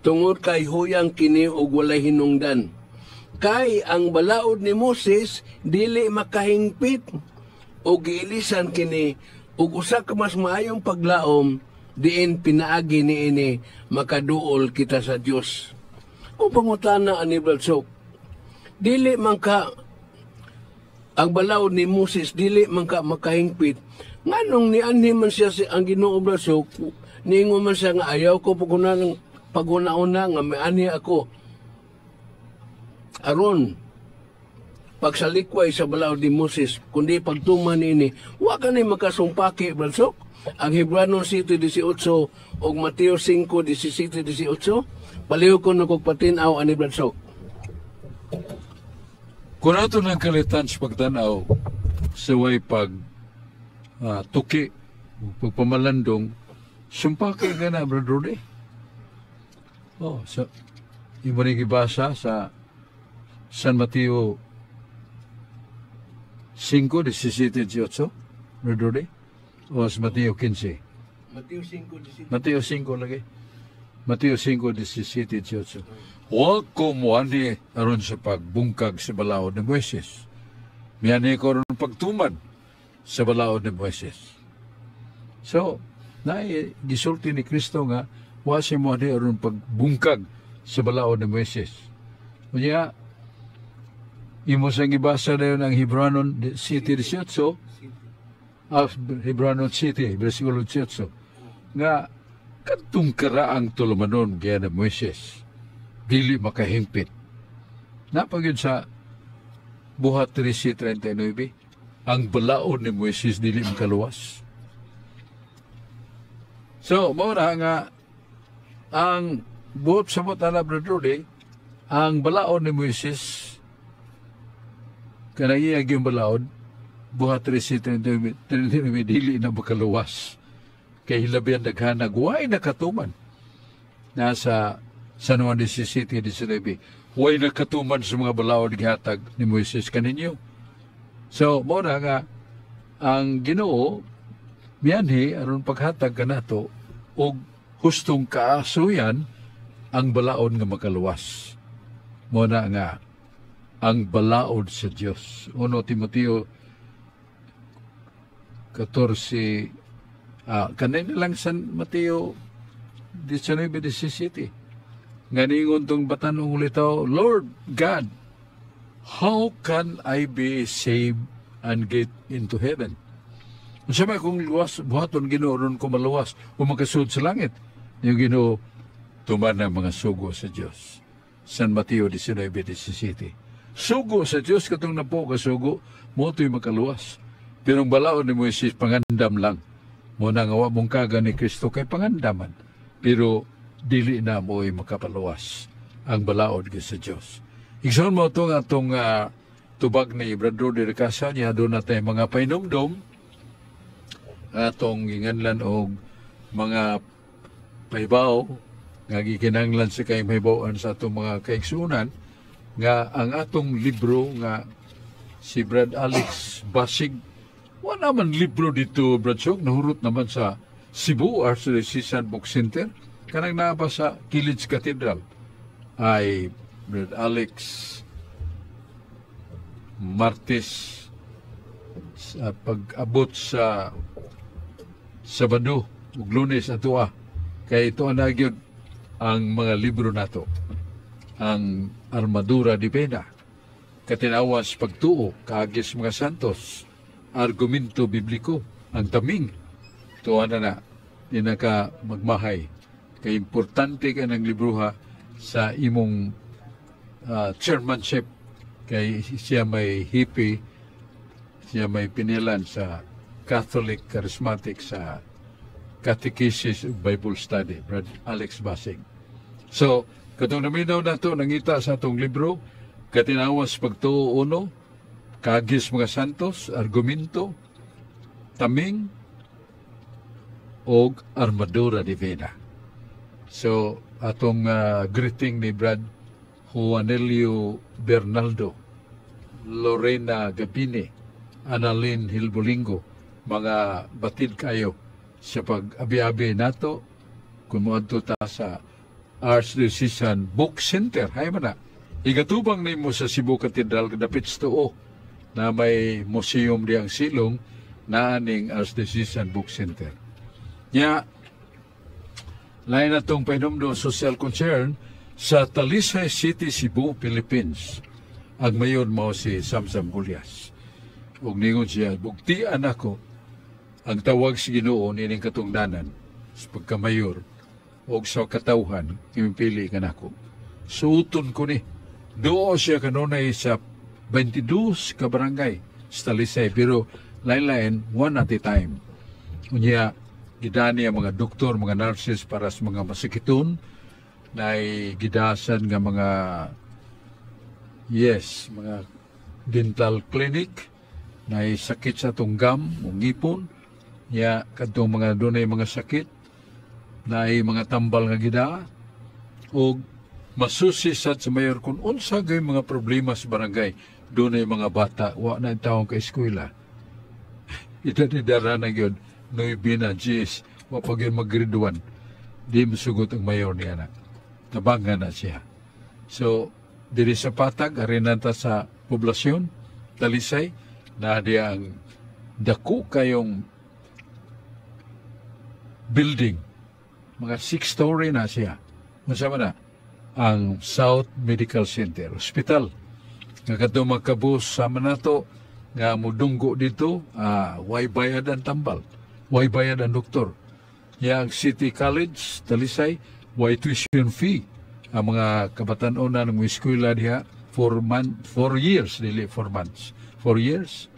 tungod kay huyang kini og walay hinungdan. Kay ang balaod ni Moses dili makahingpit o giilisan kini og usa ka mas maayong paglaom diin pinaagi niini makaduol kita sa Dios." Kung pangutana ani, Brad Sok, dili man ka ang balaod ni Moses dili man ka makahingpit, nganong nianhi man siya si ang Ginoo, Brad Sok? Niingon man siya nga ayaw ko paguna paguna-una nga mianhi ako aron pagsalikway sa balaod ni Moses kundi pagtuman niini. Wa ka ni makasumpaki, Brad Sok, ang Hebrano 7:18 ug Mateo 5:17-18? Palihog ko na kog patin-aw ani, Brad Sok. Kung ato ng kalitan sa pagtanaw sa way pag tuki, pagpamalandong, sumpaki ka na, Brother Rudy. Oh, sa imo ning gibasa sa San Mateo 5, 17, 18, Brother Rudy? O sa Mateo 15? Mateo 5:17. Mateo 5 lagi. Mateo 5, 17, 18. Wa ko moanhi aron sa pagbungkag sa balaod ni Moises. Mianhi ko aron pagtuman sa balaod ni Moises. So, naay gisulti ni Kristo nga wa siya moanhi aron pagbungkag sa balaod ni Moises. Unya, imo sang gibasa dayon ang Hebranon 7:18, Hebranon 7, versikulo 18, nga kadtong karaang tulumanon gaya ni Moises, dili makahimpit. Naa pa gyud sa Buhat 13:39, ang balaod ni Moises dili makaluwas. So, mao na nga ang buot sa buot ana, Brother Rudy, ang balaod ni Moises, kanang iya yung balaod, Buhat 13:39, dili na makaluwas. Kay hilabihan daghanag, way nakatuman. Nasa San Juan 17:19, way nakatuman sa mga balaod gihatag ni Moises kaninyo. So, mao na nga, ang Ginoo mianhi aron paghatag kanato og hustong kaasuyan ang balaod nga makaluwas. Mao na nga ang balaod sa Dios. 1 Timoteo 14, kanina lang San Mateo 19:17 nga ningon tong batanong ulitaw, "Lord God, how can I be saved and get into heaven? Unsa may kung luwas buhaton, Ginoo, aron ko maluwas o makasud sa langit?" Yung Ginoo, "Tuman ang mga sugo sa Dios." San Mateo 19:17. Sugo sa Dios, katong napo ka sugo mo to'y makaluwas. Pero ang balaod ni Moises pangandam lang. Mao na nga wa mungkaga ni Kristo kay pangandaman. Pero dili na mo'y makapaluwas ang balaod gyud sa Dios. Igsoon, mao to nga atong tubag ni Brad Rudy Ricasa niya, doon natin mga painumdum atong ginganlan og mga pahibaw nga gikinahanglan sa kay mahibaw-an sa atong mga kaigsuonan nga ang atong libro nga si Brad Alex Basig. Wala man libro dito, Brad Sok, nahurot naman sa Cebu Archdiocesan Book Center, kanang naa pa sa Kilij Cathedral, ay Brad Alex Martes sa pag-abot sa Sabado ug Lunes atoa kay ito na gyud ang mga libro nato: ang Armadura de Pena, Katinawas Pagtuo, Kaagis Mga Santos, Argumento Bibliko, ang Taming. Tuwa na na di na ka magmahay kay importante ka ng libroha sa imong chairmanship. Kay siya may hippie, siya may pinilan sa Catholic Charismatic sa Catechesis ug Bible Study, Brad Alex Basing. So, katong naminaw nato, nangita sa atong libro, Katinawan sa Pagtuo uno, Kagis mga Santos, Argumento, Taming, og Armadura Divina. So, atong greeting ni Brad Juanelio Bernaldo, Lorena Gabini, Annalyn Hilbolingo, mga batid kayo sa pag-abi-abi nato kung moadto ta sa Archdiocesan Book Center. Hay man na. Igatubang nimo sa Cebu Cathedral dapit sa tuo na may museum diyang silong na aning Archdiocesan Book Center. Nya, lain na itong pahinumdom social concern sa Talisay City, Cebu, Philippines. Ang mayor mao si Samsam Gullas. Ug ningon siya, "Bugtian ako ang tawag sa Ginoo nining katungdanan sa pagkamayor og sa katawhan imipili kanako. Suoton ko ni." Duo siya kanunay sa 22 ka barangay sa Talisay, pero lain-lain, one at a time. Unya gidani ang mga doktor, mga nurses para sa mga masakiton, na gidasan nga mga, yes, mga dental clinic, na sakit sa atong gum o ngipon, ya kadtong mga dunay mga sakit, na mga tambal nga gida, og masusi sad sa mayor kung unsa gay mga problema sa barangay. Dunay mga bata wa na tawong ka eskwela. Ito ni dara na gyud 9 na GS, wa pa gyud mag-grade 1. Di masugot ang mayor niya na tabangan na siya. So diri sa Patag, arinanta sa poblasyon Talisay, na di ang dako kayong building, mga 6 story na siya. Unsa man na ang South Medical Center Hospital nga kadto magkabus sa manato nga mudunggo dito, way bayad ang tambal, way bayad ang doktor. Ya ang City College Talisay, way tuition fee ang mga kabatan-on na ng eskwela diha 4 month, 4 years, dili 4 months, 4 years.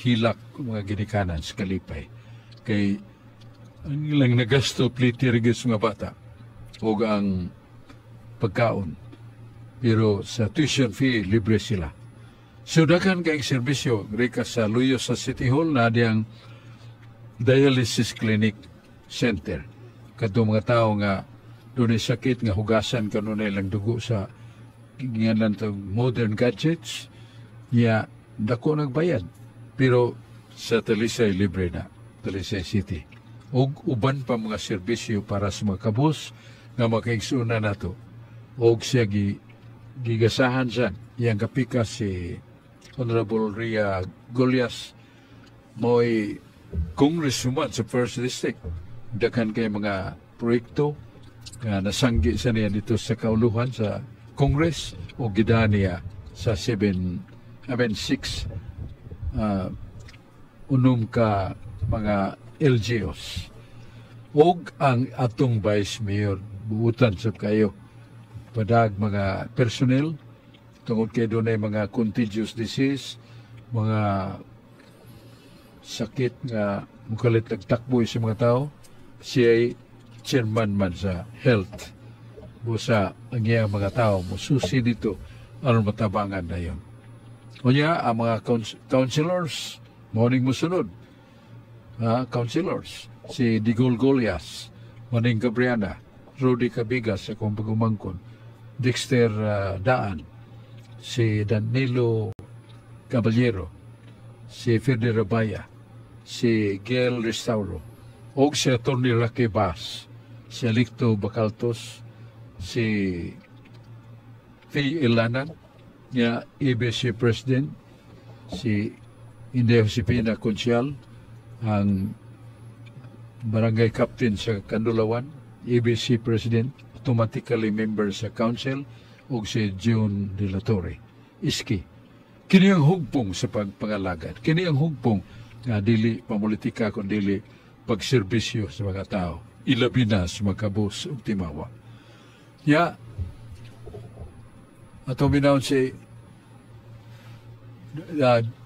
Hilak mga ginikanan sa kalipay kay ang ilang nagasto pliti sa mga bata o ang pagkaon, pero sa tuition fee libre sila. So daghan kay serbisyo rika sa luyo sa City Hall na diyang dialysis clinic center, kadto mga tao nga dunay sakit nga hugasan kanunay lang dugo sa ngalan tong modern gadgets ya dako nagbayad, pero sa Talisay libre na, Talisay City, ug uban pa mga serbisyo para sa mga kabus nga makaigsuonan nato. Og siya gigasahan siya iyang kapika si Honorable Ria Gullas, mo'y congresswoman sa First District. Daghan kay mga proyekto nga nasanggi sa niya dito sa kauluhan sa Congress o gida niya sa 7, I mean 6, unom ka mga LGUs. Og ang atong Vice Mayor, buutan sab kayo padag mga personnel tungod kay dunay mga contagious disease, mga sakit nga mukalit nagtakboy sa mga tao. Siya ay chairman man sa health, busa ang iyang mga tao mususi dito aron matabangan na yun. Unya ang mga councilors morning musunod, ha, councilors si Digol Golias, Maning Gabriana, Rudy Cabigas sa akong pagumangkon, Dexter Daan, si Danilo Caballero, si Ferdi Rabaya, si Gail Restauro, og si Atty. Rocky Bass, si Alicto Bacaltos, si Faye Ilanan, nga ABC President, si Inday Josepina Consial, ang barangay captain sa Kandulawan, ABC President, automatically member sa council, ug si June De La Torre. Iski. Kini ang hugpong sa pagpangalagad. Kini ang hugpong nga dili pamulitika kun dili pagserbisyo sa mga tao. Ilabi na sa mga kabus ug timawa. Ya, ato binawon si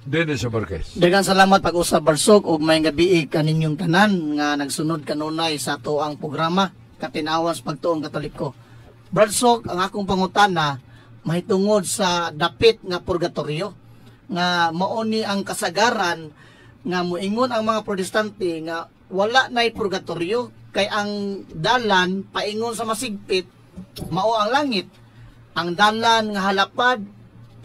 Dennis Marquez. Daghang salamat pag-usab, Barsok, ug maayong gabi kaninyong tanan nga nagsunod kanunay sa ato ang programa Katinawan sa Pagtuong Katoliko. Barsok, ang akong pangutana mahitungod sa dapit nga purgatorio nga mao ni ang kasagaran nga moingon ang mga Protestante nga wala na'y purgatorio kay ang dalan paingon sa masigpit mao ang langit. Ang dalan nga halapad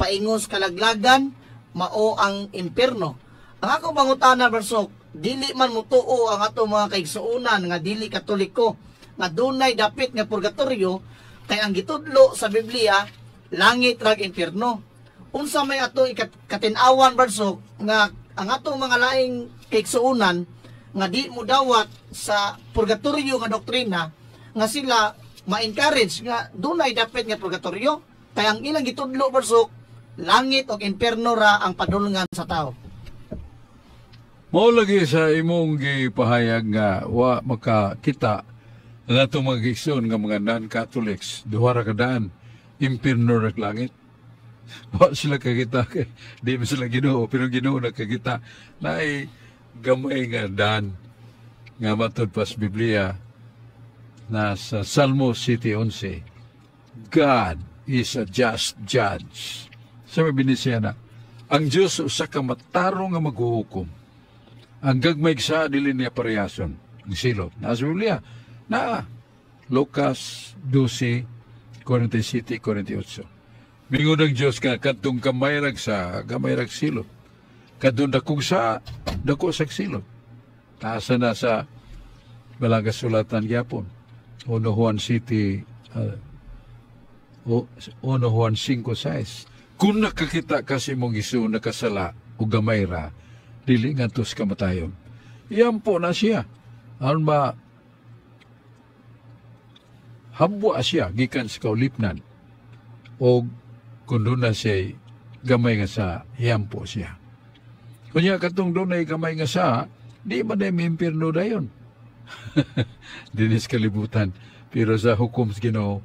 paingon sa kalaglagan mao ang impierno. Ang akong pangutana, Barsok, dili man mutuo ang ato mga kaigsuonan nga dili Katoliko nga dunay dapit nga purgatorio kay ang gitudlo sa Biblia langit rag impierno. Unsa may ato katin-awan, Barsok, nga ang atong mga laing kaigsuonan nga di mo dawat sa purgatorio nga doktrina nga sila ma-encourage nga dunay dapit nga purgatorio kay ang ilang gitudlo, Barsok, langit o impierno ra ang padulngan sa tao? Mao lagi sa imong gipahayag nga wa makakita ang atong mga igsoon nga mga non-Catholics, duha ra ka daan, impierno ra langit. Wa sila kakita kay di man sila Ginoo, pero Ginoo nakakita naay gamay nga daan nga matud pa sa Biblia na sa Salmo 7:11, "God is a just judge." Sa may binisaya na, ang Diyos usa ka matarong nga maghuhukom. Ang gagmay sa dili niya parehason. Ang silot. Nasa Biblia. Na Lucas 12, 47, 48. Mingon ang Diyos ka, kadtong kamay rag sa, gamay rag silot. Kadtong dakong sa, dako sa silot. Taasa na sa balang kasulatan gyapon. 1 Juan City, 1 Juan 5:6. Kung nakakita ka sa imong igsoon nakasala o gamay ra, dili ngadto sa kamatayon. Iyan po na siya. Aron ba habwa siya gikan sa kaulipnan o kung doon na siya gamay nga sa iyampo siya. Kunya katong doon ay gamay nga sa, di ba na impierno dayon? Dinis kalibutan. Pero sa hukom sa Ginoo,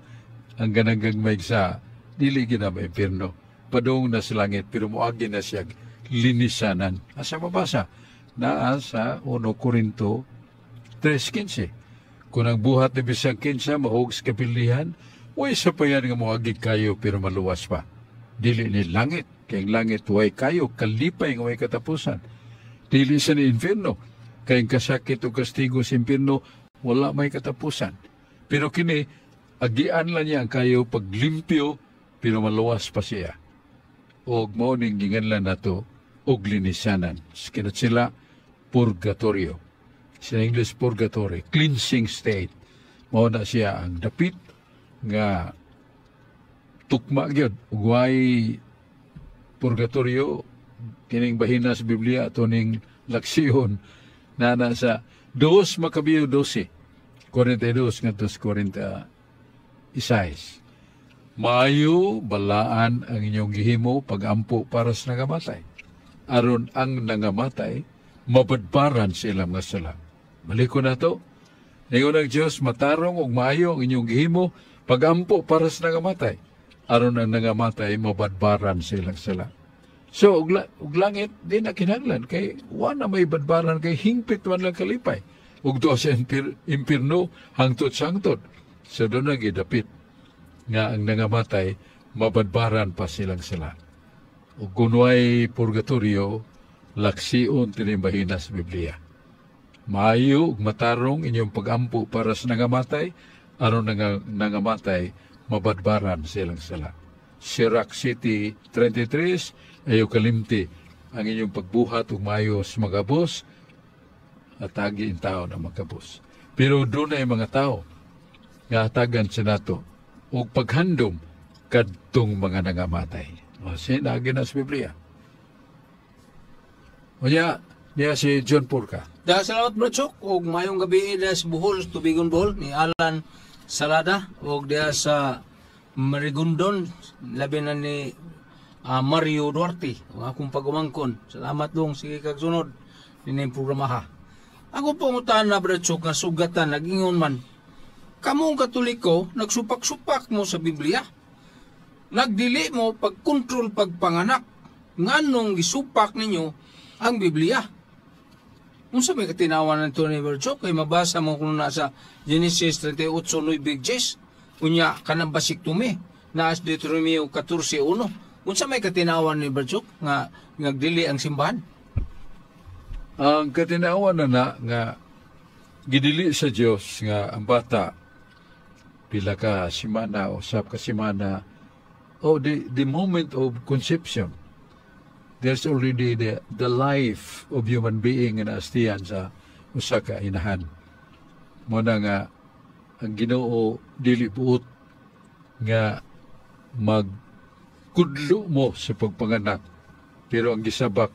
ang ganang gagmay sa dili gina impierno. Padung na sa langit, pero moagi na siya linisanan. Asa mabasa? Naa sa 1 Korinto 3:15. Kung ang buhat ni bisag kinsa mahug sa kapilihan, way sapayan nga moagi kayo pero maluwas pa. Dili ni langit, kay ang langit way kayo, kalipay nga way katapusan. Dili sa ni impierno, kay ang kasakit o kastigo sa impierno, wala may katapusan. Pero kini, agian lang niya ang kayo paglimpyo, pero maluwas pa siya. Og mao ning ginganlan nato og linisanan. Kinat sila purgatorio. Sa English, purgatory, cleansing state. Mao na siya ang dapit nga tukma gyud ug way purgatorio kining bahina sa Biblia ato ning laksyon na nasa 2 Macabeo 12 42 ngadto sa 46. Maayo balaan ang inyong gihimo pagampo para sa nangamatay aron ang nangamatay mabadbaran sa ilang mga sala. Balik ko na to. Ningon ang Diyos, matarong ug maayo ang inyong gihimo pagampo para sa nangamatay aron ang nangamatay mabadbaran sa ilang sala. So ug langit di na kinahanglan kay wa na may badbaran kay hingpit man lang kalipay. Ug duha sa impierno hangtod sa hangtod. So doon na gidapit nga ang nangamatay mabadbaran pa silang sala. Ug kung way purgatorio, laksion tinimbahin sa Biblia. Maayo ug matarong inyong pagampo para sa nangamatay aron nangamatay mabadbaran silang sala. Sirach City 33, ayo kalimti ang inyong pagbuhat ug maayo sa magabos at agi in tao na magabos. Pero doon ay mga tao nga hatagan sa nato og paghandom kadtong mga nangamatay. O sinagi na sa Biblia. O niya, niya si John Purka. Da salamat, Brad Sok, ug mayong gabi diha sa Bohol, Tubigon Bohol ni Alan Salada ug diha sa Marigondon labi na ni Mario Duarte ang akong pagumangkon. Salamat dong, sige kag sunod dinhi programa ha. Ako pangutan na, Brad Sok, nga sugatan nagingon man kamong Katoliko nagsupak-supak mo sa Biblia. Nagdili mo pagkontrol pagpanganak. Nganong gisupak ninyo ang Biblia? Unsa may katinawan nito ni Virgil? Kay mabasa mo kung nasa Genesis 38:9-10. Unya kanang vasectomy naas Deuteronomio 14:1. Unsa may katinawan ni Virgil nga ngagdili ang simbahan? Ang katinawan na na nga gidili sa Dios nga ang bata pila ka simana o sab ka simana o the moment of conception, there's already the life of human being nga naastiyan sa usa ka inahan. Mo na nga ang Ginoo dili buot nga magkudlo mo sa pagpanganak, pero ang gisabak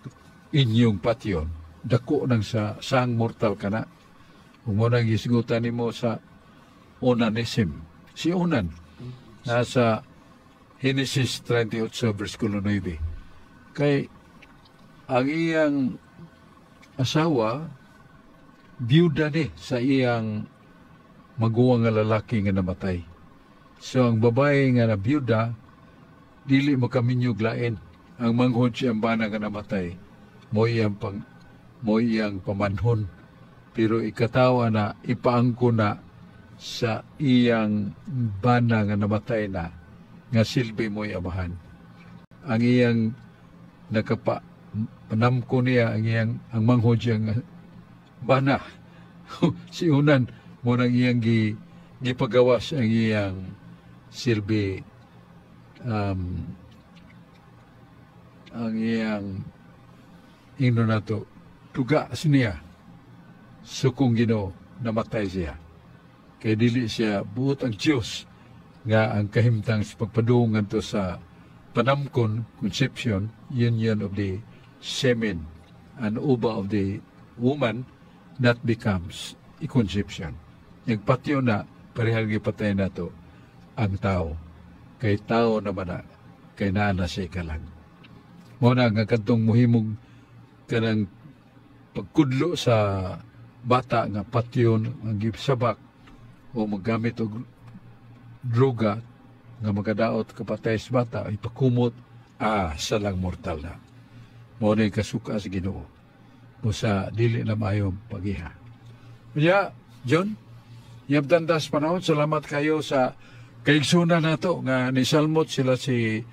inyong patyon dako nang sa sang mortal kana. Ug mo nang gisgutan nimo sa onanism, si Onan nasa Genesis 38 versikulo 9, kay ang iyang asawa biyuda ni sa iyang maguwang nga lalaki nga namatay. So ang babae nga nabiyuda dili makaminyog lain. Ang manghod siyang bana nga namatay mo iyang pamanhon. Pero ikatawa na ipaangko na sa iyang bana nga namatay na nga silbi mo amahan. Ang iyang nakapa panamko niya ang iyang ang manghod siyang bana si Unan mo nang iyang gipagawas ang iyang silbi, ang iyang ingno nato tuga niya. So kung Ginoo namatay siya kay dili siya buot ang Dios nga ang kahimtang sa pagpadung ngadto sa panamkon, conception, union of the semen and ova of the woman, that becomes a conception. Yung patyo na, parehal gipatay nato ang tao. Kay tao naman na, kay naa na siya kalag. Mo na nga kadtong muhimog kanang pagkudlo sa bata nga patyon ang gisabak o maggamit og droga nga magadaot kapatay sa bata, ipakumot sa lang mortal na. Mo na kasuka sa Ginoo mo sa dili na maayong pagiha. Kaya, John, yabdan tas panahon, salamat kayo sa kaigsunan nato nga nisalmot sila si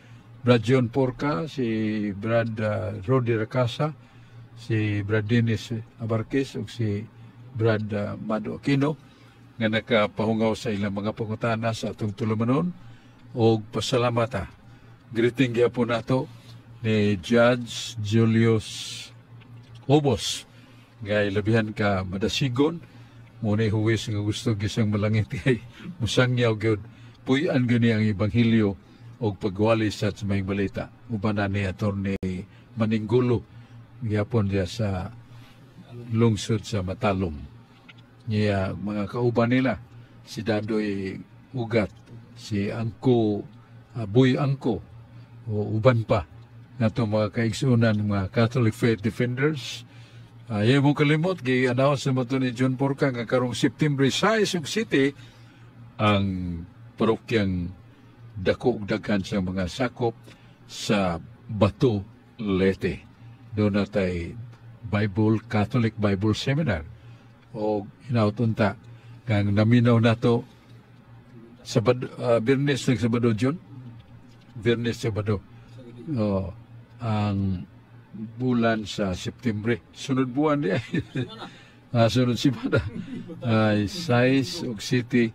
Brad John Porca, si Brad Rodi Racasa, si Brad Dennis Abarquez ug si Brad Mado Aquino nga nakapahungaw sa ilang mga pangutana sa atong tulumanon og pasalamat ha. Greeting gyapon nato ni Judge Julius Obos nga ilabihan ka madasigon mo ni huwis nga gusto gisang malangit kay musangyaw gyud puy-an gani ang ebanghelyo og pagwali sa maayong balita. Uban na ni Attorney Maninggulo gyapon diya sa lungsod sa Matalom. Niya mga kauban nila si Dadoy Ugat, si Angko, Boy Angko o uban pa nato mga kaigsunan, mga Catholic Faith Defenders. Ayaw mo kalimot, gi-announce naman to ni John Porca nga karong September 6 ug City ang parokyang dako ug daghan sa mga sakop sa Bato, Leyte. Doon na tay Bible, Catholic Bible Seminar. O hinauton ta, kang naminaw nato Sabado, Biyernes ng Sabado, John? Biyernes, Sabado. Oh, ang bulan sa Septembre. Sunod buwan di ay. Sunod simana. Ay 6 ug City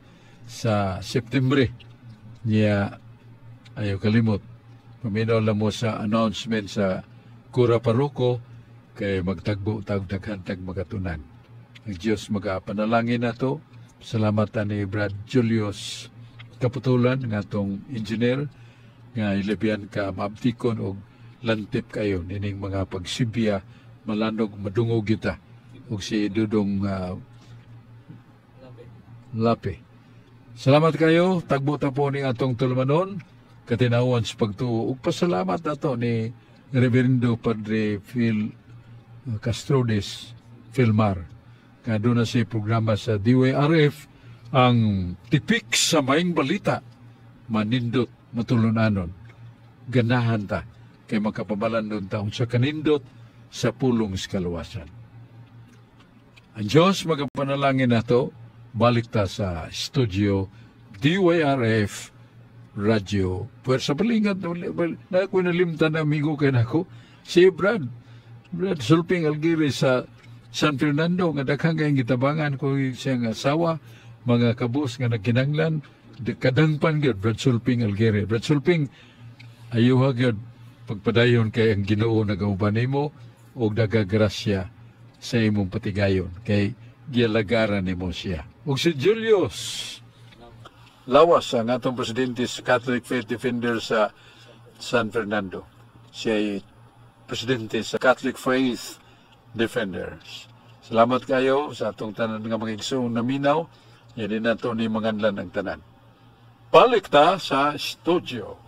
sa Septembre. Niya ayaw kalimot. Paminaw lang mo sa announcement sa Kura Paroko kay magtagbo tag daghan tag magatunan. Ang Diyos magapanalangin nato. Salamat ni Brad Julius Kaputulan nga atong engineer nga ilabihan ka maabtikon og lantip kayo nining mga pagsibya malanog madungog kita ug si Dudong Lape. Salamat kayo. Tagbo ta po ni atong tulumanon katinawan sa pagtuo ug pasalamat nato ni Reverendo Padre Phil Castrodes Filmar nga doon na si programa sa DYRF ang tipik sa maing balita, manindot matulunanon ganahan ta. Kay makapabalandon ta unsa kanindot sa pulong sa kaluwasan. Ang Diyos magapanalangin nato. Balik ta sa studio, DYRF Radio Puwersa Balingat. Na ako nalimtan, amigo kay nako si Brad Sulping Algiri sa San Fernando, nga daghang kayong gitabangan ko siyang asawa, mga kabus nga nagkinanglan kadangpan gyud. Brad Sulping Algiri, Brad Sulping, ayuha gyud pagpadayon kay ang Ginoo nagauban nimo og nagagrasya sa imong patigayon kay gialagaran nimo siya. Ug si Julius Lawas, ang atong presidente sa Catholic Faith Defender sa San Fernando. Siya ay presidente sa Catholic Faith Defenders. Salamat kayo sa atong tanan nga mga igsoong naminaw. Yan din nato ni manganlan ang tanan. Balik ta sa studio.